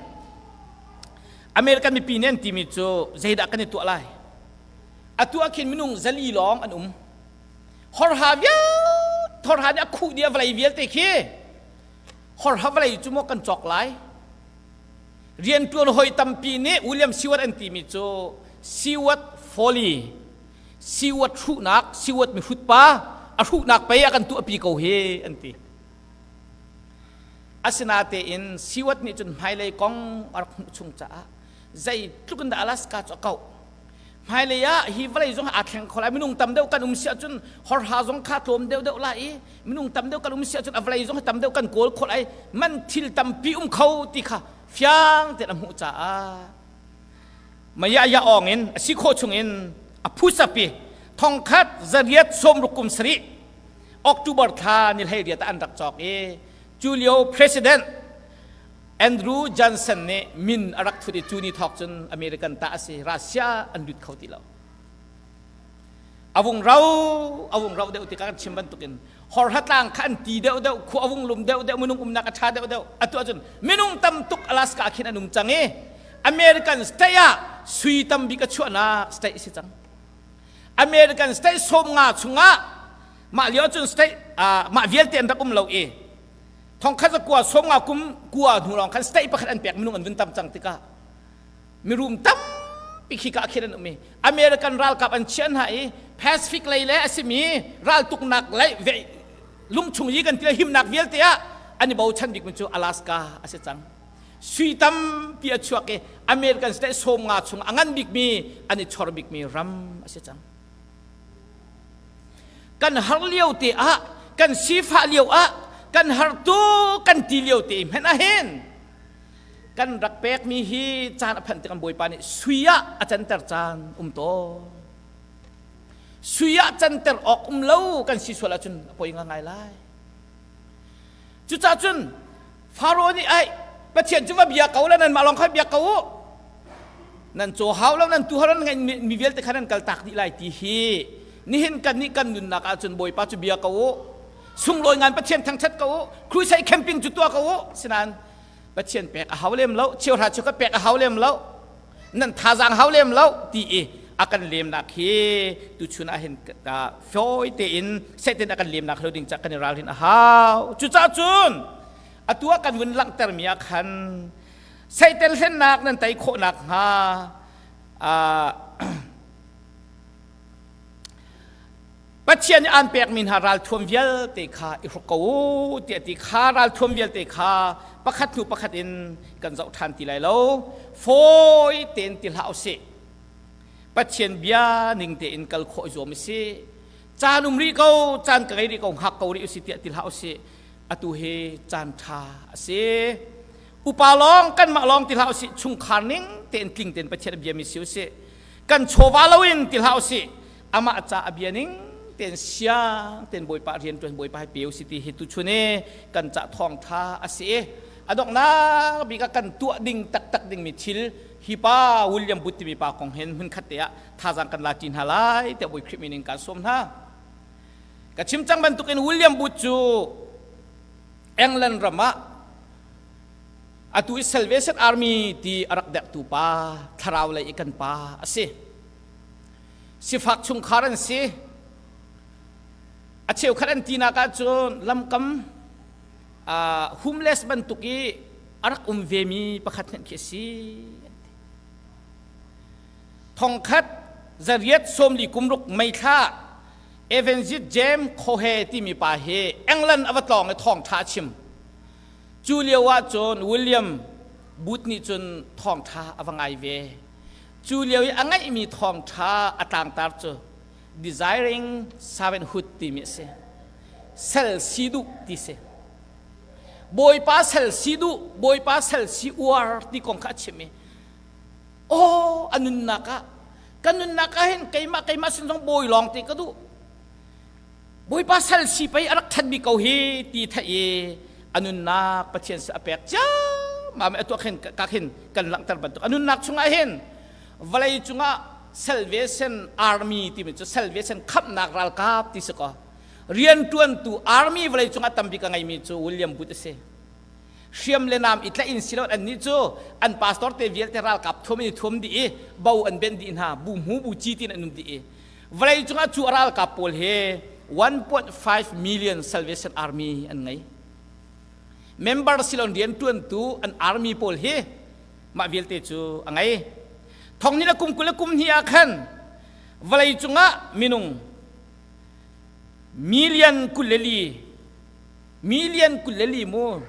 American mipi nih an timi cu zeidah kan i tuah lai? Atu ah khin minung 400 lawng an um. Horha vialte horha nih a khuh dih a vawlei vialte khi horha vawlei cu maw kan cawk lai? Rianṭuan hawi tampi nih William Seward an timi cu Seward Folly Seward hruhnak Seward mihrut pa a hruhnak pei a kan tuahpi ko hi an ti. Asinatein Seward nih cun hmailei kong a rak hmuh chung caah zeitluk in dah Alaska cu a kauh. Hmailei ah hi vawlei zong aa thleng kho lai minung tam deuh kan um si ahcun horha zong kha tlawm deuh deuh lai i minung tam deuh kan um si ahcun a vawlei zong tam deuh kan kawl khawh lai man thil tampi um kho ti kha fiang tein a hmuh caah maya ya awng in a si khawh chung in a phusapi 1967 October thla ni 18 ah an rak cawk i cu lio president Andrew Johnson nih min a rak thut i cu ni thawk cun American ta a si Russia an lut kho ti lo a vung ro a vung ro deuh tikah kan chim bantukin horhatlang kha an ti deuh deuh khua a vung lum deuh deuh minung umnak a ṭha deuh deuh atu ahcun minung tam tuk Alaska khin an um cang i American state ah sui tam bik a chuahnak state si cang American state 50 chungah mah lio cun state mah vialte an rak um lo i 1950 kum kua hnu lawng khan state pakhat an pek minung an vun tam cang tikah mirum tampi khi ka khin an um i American ralkap an chiah hna i Pacific lei le a simi raltuknak lei lungchung yi kan ti himnak vialte ah an i bochan bikmi cu Alaska a si cang sui tampi a chuak i American state 50 chung a ngan bikmi an i chor bikmi ram a si cang kan har lio te ah kan sifah lio ah kan har tu kan ti lio te hmenh ah hin kan rak pekmi hi caan a phanh tikah Bawipa nih sui ah a canter caan um tawn sui ah canter awk um lo kan si sual ahcun a poi ngai lai cucaah cun Faro nih ai Pathian cu va bia ko le nanmah lawng kha bia ko u nan caw hau lo nan tu hau lo nan mi vialte kha nan kal tak dih lai ti hi nihin kan nih kan nunnak ahcun Bawipa cu bia ko u sunglawi ngan Pathian thangthat ko u crusade camping cu tuah ko u sinain Pathian pek a hau lem lo cheuhra cheukhat pek a hau lem lo nan thazaang hau lem lo ti i a kan lemnak hi tuchun ah hin fawi tein Satan a kan lemnak lo ding ca kan i ralrin a hau cucaah cun atu ah kan vun langhtermi ah khan Satan hlennak nan tei khawh nakhnga Pathian nih aan pekmi hna ralthuam vialte kha i hruk ko u tiah ti kha ralthuam vialte kha pakhat hnu pakhat in kan zoh ṭhan ti lai lo. Fawi tein ti hlah usih. Pathian bia ning tein kal khawh i zuam usih. Caan um rih ko, caan ka ngei rih ko, hngak ko rih usih tiah ti hlah usih. Atu hi caan ṭha a si. Upa lawng kanmah lawng ti hlah usih, chungkhar ning tein tling tein Pathian a biami si usih. Kan chawva loin ti hlah usih. Amah ca a bia ning tein siang tein Bawipa rian ṭuan Bawipa hi pe usih ti hi tuchun i kan ca thawngṭha a si i a donghnak bik ah kan tuah ding taktak dingmi thil hi pa William Booth timi pa kong hin hmunkhat te ah thazaang kan la ṭi hna lai tiah Bawi Khrih min in kaan sawm hna. Ka chim cang bantukin William Booth cu England ram ah Atu i Salvation Army ti a rak derhtu pa, thlarau lei i kan pa a si. Sifak chungkhar an si. A cheukhat an tinak ahcun lamkam homeless bantuk i a rak um vemi pakhat hmenh khi a si. Thongkhat zariat sawmli kumruk meithla Evangelist James Khohe timi pa hi England a va tlawng i thawngṭha a chim. Cu lio ah cun William Booth nih cun thawngṭha a va ngai ve. Cu lio i a ngeihmi thawngṭha a tlangtar cu Desiring Servanthood timi a si. Sal si duh ti si. Bawipa sal si duh, Bawipa sal si uar ti kong kha a chim i aw a nunnak ah ka nunnak ah hin keimah keimah sin zong bawi lawng te ka duh. Bawipa sal si pei a rak ṭhatmi ko hi ti theih i a nunnak Pathian a pek ciammam i atuah khin ka khin kan langhter bantuk a nunnak chungah hin vawlei cungah salvation army timi cu salvation khamhnak ralkap ti si kaw rianṭuantu army vawlei cungah tambik a ngeimi cu William Booth a si. Hriam le nam i tlaih in si lo annih cu an pastor te vialte ralkap thuam in i thuam dih i bo an benh dih hna bu hmu bu ci tin an um dih i Vawlei cungah cu ralkap pawl hi 1.5 million Salvation Army an ngei. Member silon riantuantu an army pawl hi mah vialte cu a ngei. Thong ni le kum 20 le kum hnih ah khan vawlei cungah minung million 24 million 24 mu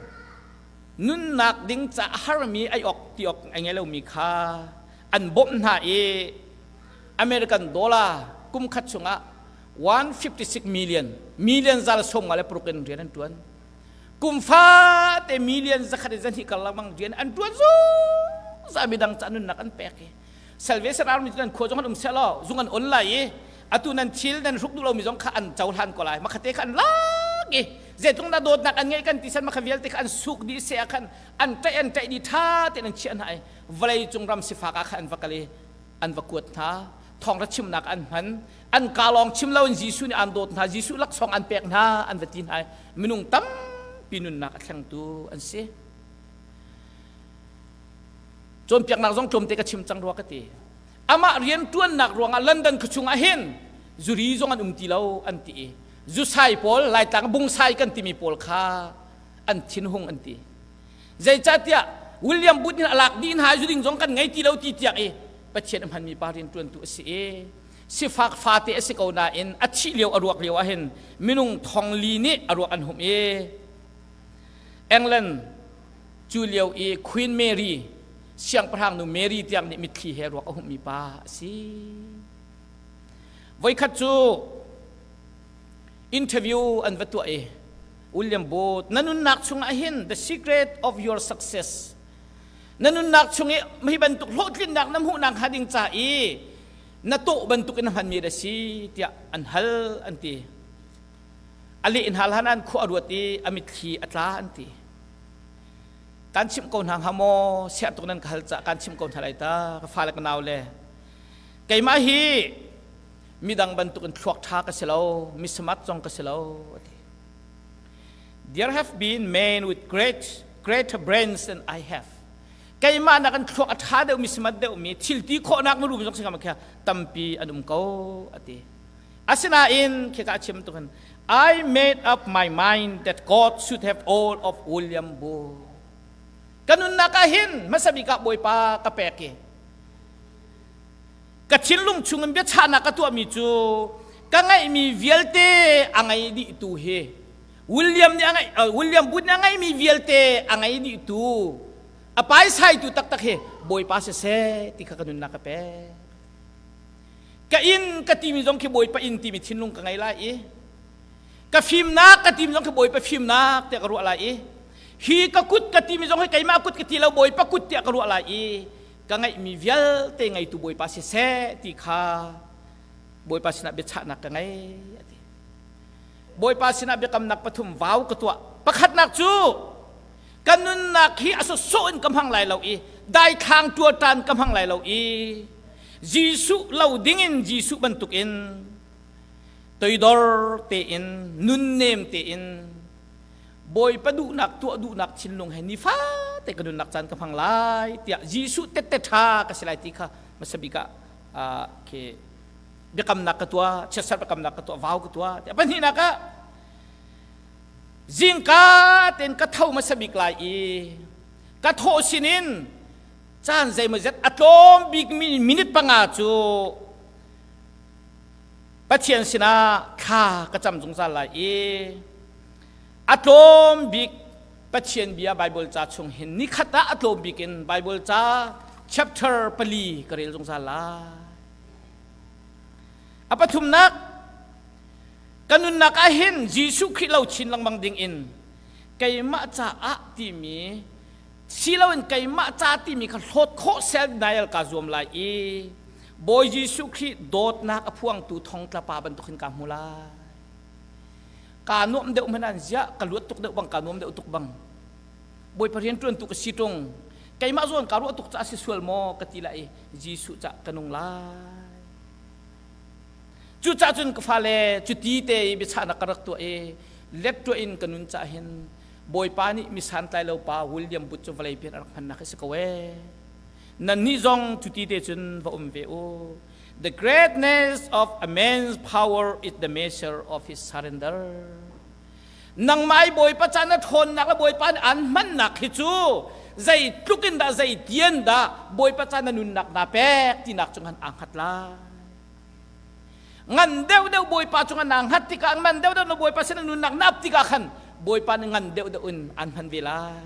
nunnak ding ca harmi ai ok ti ok ai ngei lomi kha an bawmh hna i American dollar kum khat chungah 156 million million zal som nga le paruk in rian an tuan kum fate million zakhat in zahnih kar lengmang rian an tuan zungzal midang ca nunnak an pek i Salvation Army cu nan khua zong an um selaw zung an on lai i atu nan thil nan hruk duh lomi zong kha an cohlan ko lai makhate kha an lak i zeitlung na dawtnak an ngeih kan ti san makha vialte kha an suk dih se ah khan an ṭaih an ṭaih dih ṭha tein an chiah hna i vawlei cung ram sifak ah khan an va kal i an va kuat hna thawngṭha chimnak an hman an ka lawng chim loin Jesuh nih an dawt hna Jesuh laksawng an pek hna an va ti hna minung tampi nunnak a thlengtu an si cawnpiaknak zong tlawmte ka chim cang rua ka ti amah rian ṭuannak ruangah London khuachung ah hin zuri zong an um ti lo an ti i zusai pawl laitlang bungsai kan timi pawl kha an thinhung an ti Zeicahtiah William Booth nih a lak dih hna zu ding zong kan ngei ti lo ti tiang i Pathian a hmanmi pa rianṭuantu a si i sifak fate a si ko nain a thih lio a ruak lio ahhin minung thong li nih a ruak an humh i England cu lio i Queen Mary siangpahrang nu Mary tiang nih mitthli he ruak a humhmi pa a si. Voikhat cu interview an va tuah i William Booth na nunnak chungah hin the secret of your success na nunnak chung i hi bantuk hlawhtlinnak na hmuhnak hnga ding ca i na tawh bantuk in hmanmi a si tiah an hal an ti a leh hna hlan an khua a ruat i a mitthli a tla an ti kan chimh ko hna hnga maw siah tuk nan ka hal ca kan chimh ko hna lai ta ka fale ka nau le keimah hi midang bantukin thluak ṭha ka si lo mi smart zong ka si lo a ti there have been men with great greater brains than I have keimah nak an thluak a ṭha deuh mi smart deuh mi thil ti khawhnak mirum zong singam kha tampi an um ko a ti asinain khika chim tukin I made up my mind that God should have all of William Booth ka nunnak ah hin hmasa bik ah Bawipa ka pek i Ka thinlung chungin biachahnak ka tuahmi cu ka ngeihmi vialte a ngei dihtu hi William nih a ngeih William Booth nih a ngeihmi vialte a ngei dihtu a paisaitu taktak hi Bawipa siseh ti kha ka nunnak ka pek. Ka inn ka timi zong khi Bawipa inn timi thinlung ka ngei lai i ka fimnak ka timi zong khi Bawipa fimnak tiah ka ruah lai i hi ka kut ka timi zong hi keimah kut ka ti lo Bawipa kut tiah ka ruah lai i ka ngeihmi vialte ngeitu Bawipa siseh ti kha Bawipa sinah biachahnak ka ngei a ti. Bawipa sinah biakamnak pathum vau ka tuah. Pakhatnak cu ka nunnak hi a sawsawh in ka hmang lai lo i daithlang tuaṭan ka hmang lai lo i Jesuh lo dingin Jesuh bantukin toidor tein nunnem tein Bawipa duhnak tuah duhnak thinlung he nifate te ka nunnak caan ka hmang lai tiah Jesuh tette ṭha ka si lai ti kha hmasa bik ah khi biakamnak ka tuah, chiatser biakamnak ka tuah, vau ka tuah. Tiah pahnihnak ah zingka tein ka tho hmasa bik lai i ka thawh sinin caan zeimawzet a tlawm bik minute 5 cu Pathian sinah thla ka cam zungzal lai i a tlawm bik Pathian bia Bible ca chung hin nikhat ah a tlawm bik in Bible ca chapter 4 ka rel zungzal lai. A pathumnak, ka nunnak ah hin Jesuh Khrih lo chin lengmang ding in keimah caah timi si loin keimah ca timi kha hlawt khawh self denial kaa zuam lai i Bawi Jesuh Khrih dawtnak a phuangtu thongtla pa bantuk hin kaa hmu lai. Kaa nuam deuh hmanh an ziah ka luat tuk deuh bang kaa nuam deuh tuk bang Bawipa rian ṭuan tu ka si ṭung keimah zawn kaa ruah tuk caah si sual maw ka ti lai i Jesuh cah ka nung lai. Cucaah cun ka fale cuti te i biachahnak ka rak tuah i let tuah in ka nun cah hin Bawipa nih mi santlai lo pa William Booth cu vawlei pian a rak hmannak hi si ko ee. Nannih zong cuti te cun va um ve u. The greatness of a man's power is the measure of his surrender. Nangmah i Bawipa ca na ṭhawnnak le Bawipa nih aan hmannak hi cu zeitluk in dah zeitian dah Bawipa ca na nunnak naa pek tinak cung han aa hngat lai. Ngan deuhdeuh Bawipa cungah naa hngat tikah ngan deuhdeuh na Bawipa sin na nunnak na ap tikah khan Bawipa nih ngan deuhdeuh in aan hman ve lai.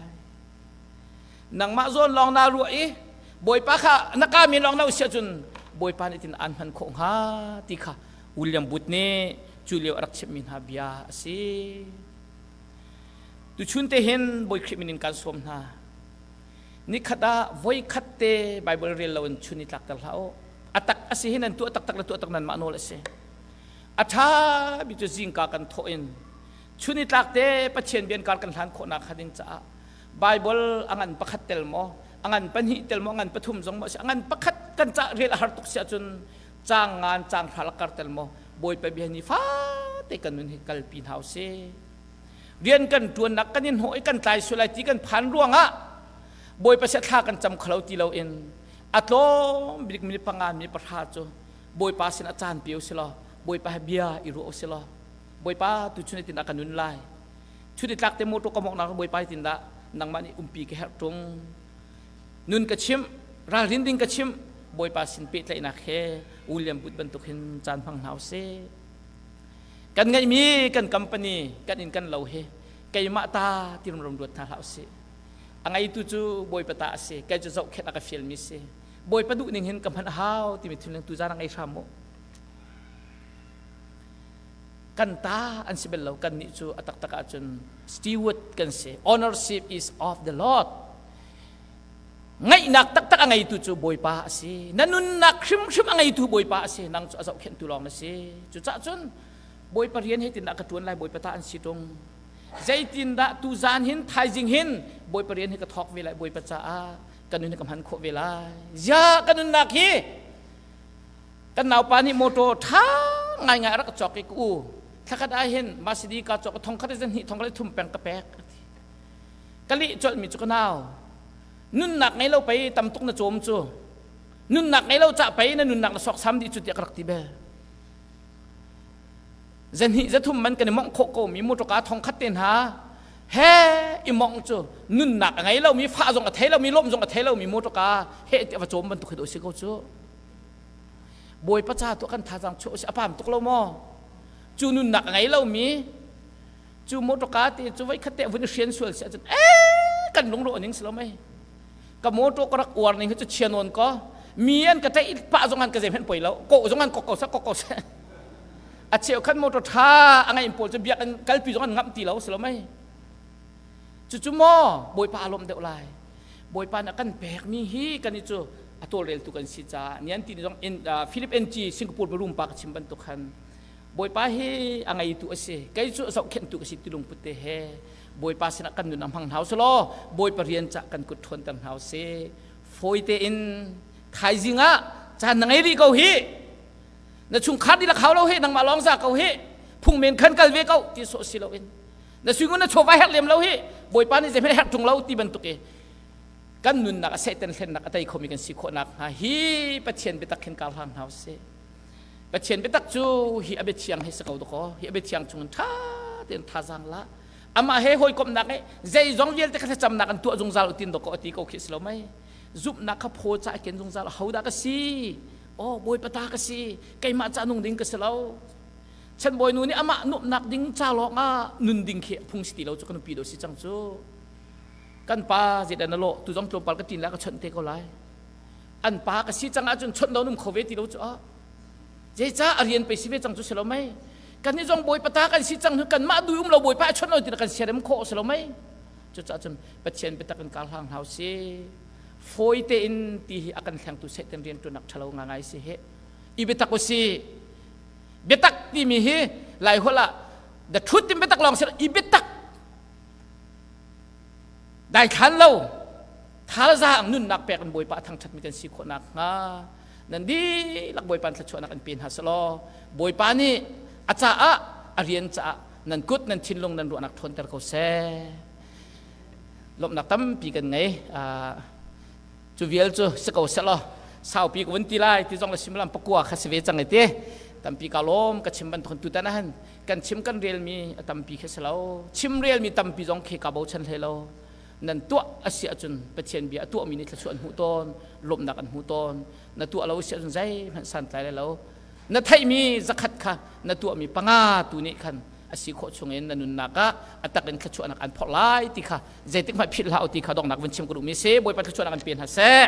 Nangmah zawn lawng naa ruah i Bawipa kha na ka mi lawng na usiah cun Bawipa nih tin aan hman khawh hnga ti kha William Booth nih cu lio a rak chimhmi hna bia a si. Tuchun te hin Bawi Khrih min in kan sawm hna. Nikhat ah voikhat te Bible rel lo in chun i tlakter hlah u. A tak a si hi nan tuah taktak le tuah tak nan mah nawl a si. A ṭha bi cu zingka kan thawh in chun i tlak te Pathian bian kar kan hlan khawhnak kha ding caah Bible a ngan pakhat tel maw, a ngan pahnih tel maw, a ngan pathum zong maw a si, a ngan pakhat kan ca rel a har tuk si ahcun caang ngan caang hra lakar tel maw Bawipa bia ni fate kan nun hi kalpi hna usih. Rian kan ṭuannak kan in hnawh i kan tlai sual lai ti kan phan ruangah Bawipa sia thla kan cam kholo ti loin a tlawm bik minute 5 minute 10 cu Bawipa sin a caan pe usih law Bawipa he bia i ruah usih law Bawipa tu chun tin dah ka nun lai chun i tlak te motor ka mawk nak Bawipa tin dah nangmah nih umpi ka herh ṭung nun ka chimh ralrin ding ka chimh Bawipa sin pehtlaihnak he William Booth bantuk hin caan hmang hna usih. Kan ngeihmi kan company kan inn kan lo hi keimah ta ti rumrom ruat hna hlah usih. A ngeitu cu Bawipa ta a si, kei cu zohkhenh a ka fialmi si. Bawipa duh ning hin ka hman a hau timi thinlung tu zan a ngei hram mu. Kan ta an si bel lo, kan nih cu a taktak ahcun steward kan si. Ownership is of the Lord. Ngaihnak taktak a ngeitu cu Bawipa a si. Na nunnak hrimhrim a ngeitu Bawipa a si. Nang cu a zohkhenhtu lawng na si. Cucaah cun Bawipa rian hei tindah ka ṭuan lai Bawipa ta an si ṭung. Zeitindah tu zan hin thaizing hin Bawipa rian hi ka thawk ve lai Bawipa caah ka nun hi ka hman khawh ve lai. Ziah ka nunnak hi kan naupa nih motor ṭha ngaingai a rak ka cawk i ka u thlakhat ah hin Mercedes ka cawk thong khat zan hnih thong khat thum peng ka pek. Ka leh colhmi cu ka nau nunnak ngei lo pei tam tuk na cawm cu nunnak ngei lo cah pei na nunnak na sawksam dih cu tiah ka rak ti bel zahnih zathum man kan i mongh khawh ko mi motor thong khat te hna he i mongh cu nunnak a ngei lo mi fa zong a thei lo mi lawm zong a thei lo mi motor ka he ti va cawm bantuk hi si ko cu Bawipa ca tu kan thazaang chuah si a pam tuk lo maw cu nunnak a ngei lo mi cu motor te cu voi khat te vun hrian sual si ahcun ee kan lungrawh ning si lo mei ka motor ka rak uar ning hi cu chia nawn ko mi an ka tei pah zong an ka zeim hen poi lo ko zong an kok ko sa kok ko sa a cheu khan motor tha a ngai pawl cu biak an kalpi zong an ngamh ti lo si lo mei cu cu maw bawipa a lawm deuh lai bawipa nih a kan pek mi hi kan i cu a tawlrel tu kan si caah nian ti zong in Philip NG Singapore room pa ka chim bantuk khan Bawipa hi a ngeitu a si. Kei cu zohkhenhtu ka si ti lungput te he Bawipa sinah kan nun a hmang hna usih Bawipa rian cah kan kut ṭhawnter hna usih. Fawi tein thaizing ah caan na ngei rih ko hi. Na chungkhar dihlak hau lo hi, nangmah lawng za ko hi. Phungmen khan kal ve ko ti sawh si loin. Na suingun na chawva herh lem lo hi. Bawipa nih zeihmanh herh ṭung lo ti bantuk i. Kan nunnak a Satan hlennak a tei khomi kan si khawh nakhnga hi Pathian biatak khin kar hlang hna usih. Pathian biatak cu hi a biathiang hi si ko dakaw. Hi a biathiang chungin ṭha tein thazaang la. Amah he hawikomhnak he zeizong vialte kha thlacamnak an tuah zungzal utin dakaw a ti ko khi si lo mei. Zumhnak kha phaw ca ken zungzal hodah ka si? Oh Bawipa ta ka si. Keimah ca nung ding ka si lo. Chanbawi nu nih amah nuamhnak ding ca lawng ah nun ding khi phung si ti lo cu ka nupi do si cang cu. Kan pa zeidah na lawh tu zong tlawmpal ka ṭin la ka chawnh te ko lai. An pa ka si cang ahcun chawnh lo num kho ve ti lo cu ah. Zeicah a rian pei si ve cang cu si lo mei. Kan nih zong Bawipa ta kan si cang hnu kanmah dui um lo Bawipa a chawnh lo ti kan siarem khawh si lo mei. Cucaah cun Pathian biatak in kar hlang hau si. Fawi tein ti hi a kan thlengtu Satan rian ṭuannak ṭhalo ngangai si he. I biatak u si. Biatak timi hi Lai holh ah the truth tin biatak lawng si i biatak daithlan lo thalzaang nunnak pek in Bawipa thangṭhatmi kan si khawh nakhnga nan dihlak Bawipa thluachuahnak an pe hna selaw Bawipa nih a caah a rian caah nan kut nan thinlung nan ruahnak ṭhawnter ko seh. Lawmhnak tampi kan ngei. Cu vial cu si ko selaw saupi ka vun ti lai ti zong le suimilam pakua kha si ve cang i ti tampi ka lawm ka chim bantuk tutan ahhin kan chim kan relmi a tampi khi si lo chim relmi tampi zong khi ka bochan hlei lo nan tuah a si ahcun Pathian bia a tuahmi nih thluachuah an hmuh tawn lawmhnak an hmu tawn na tuah lo si ahcun zeihmanh santlai lai lo na theihmi zakhat kha na tuahmi panga tu nih khan a si khawh chungin na nunnak ah a tak in thluachuahnak an phorh lai ti kha zeitik hmanh philh hlah u ti kha donghnak vun chim ka duhmi si Bawipa thluachuahnak an pe hna seh.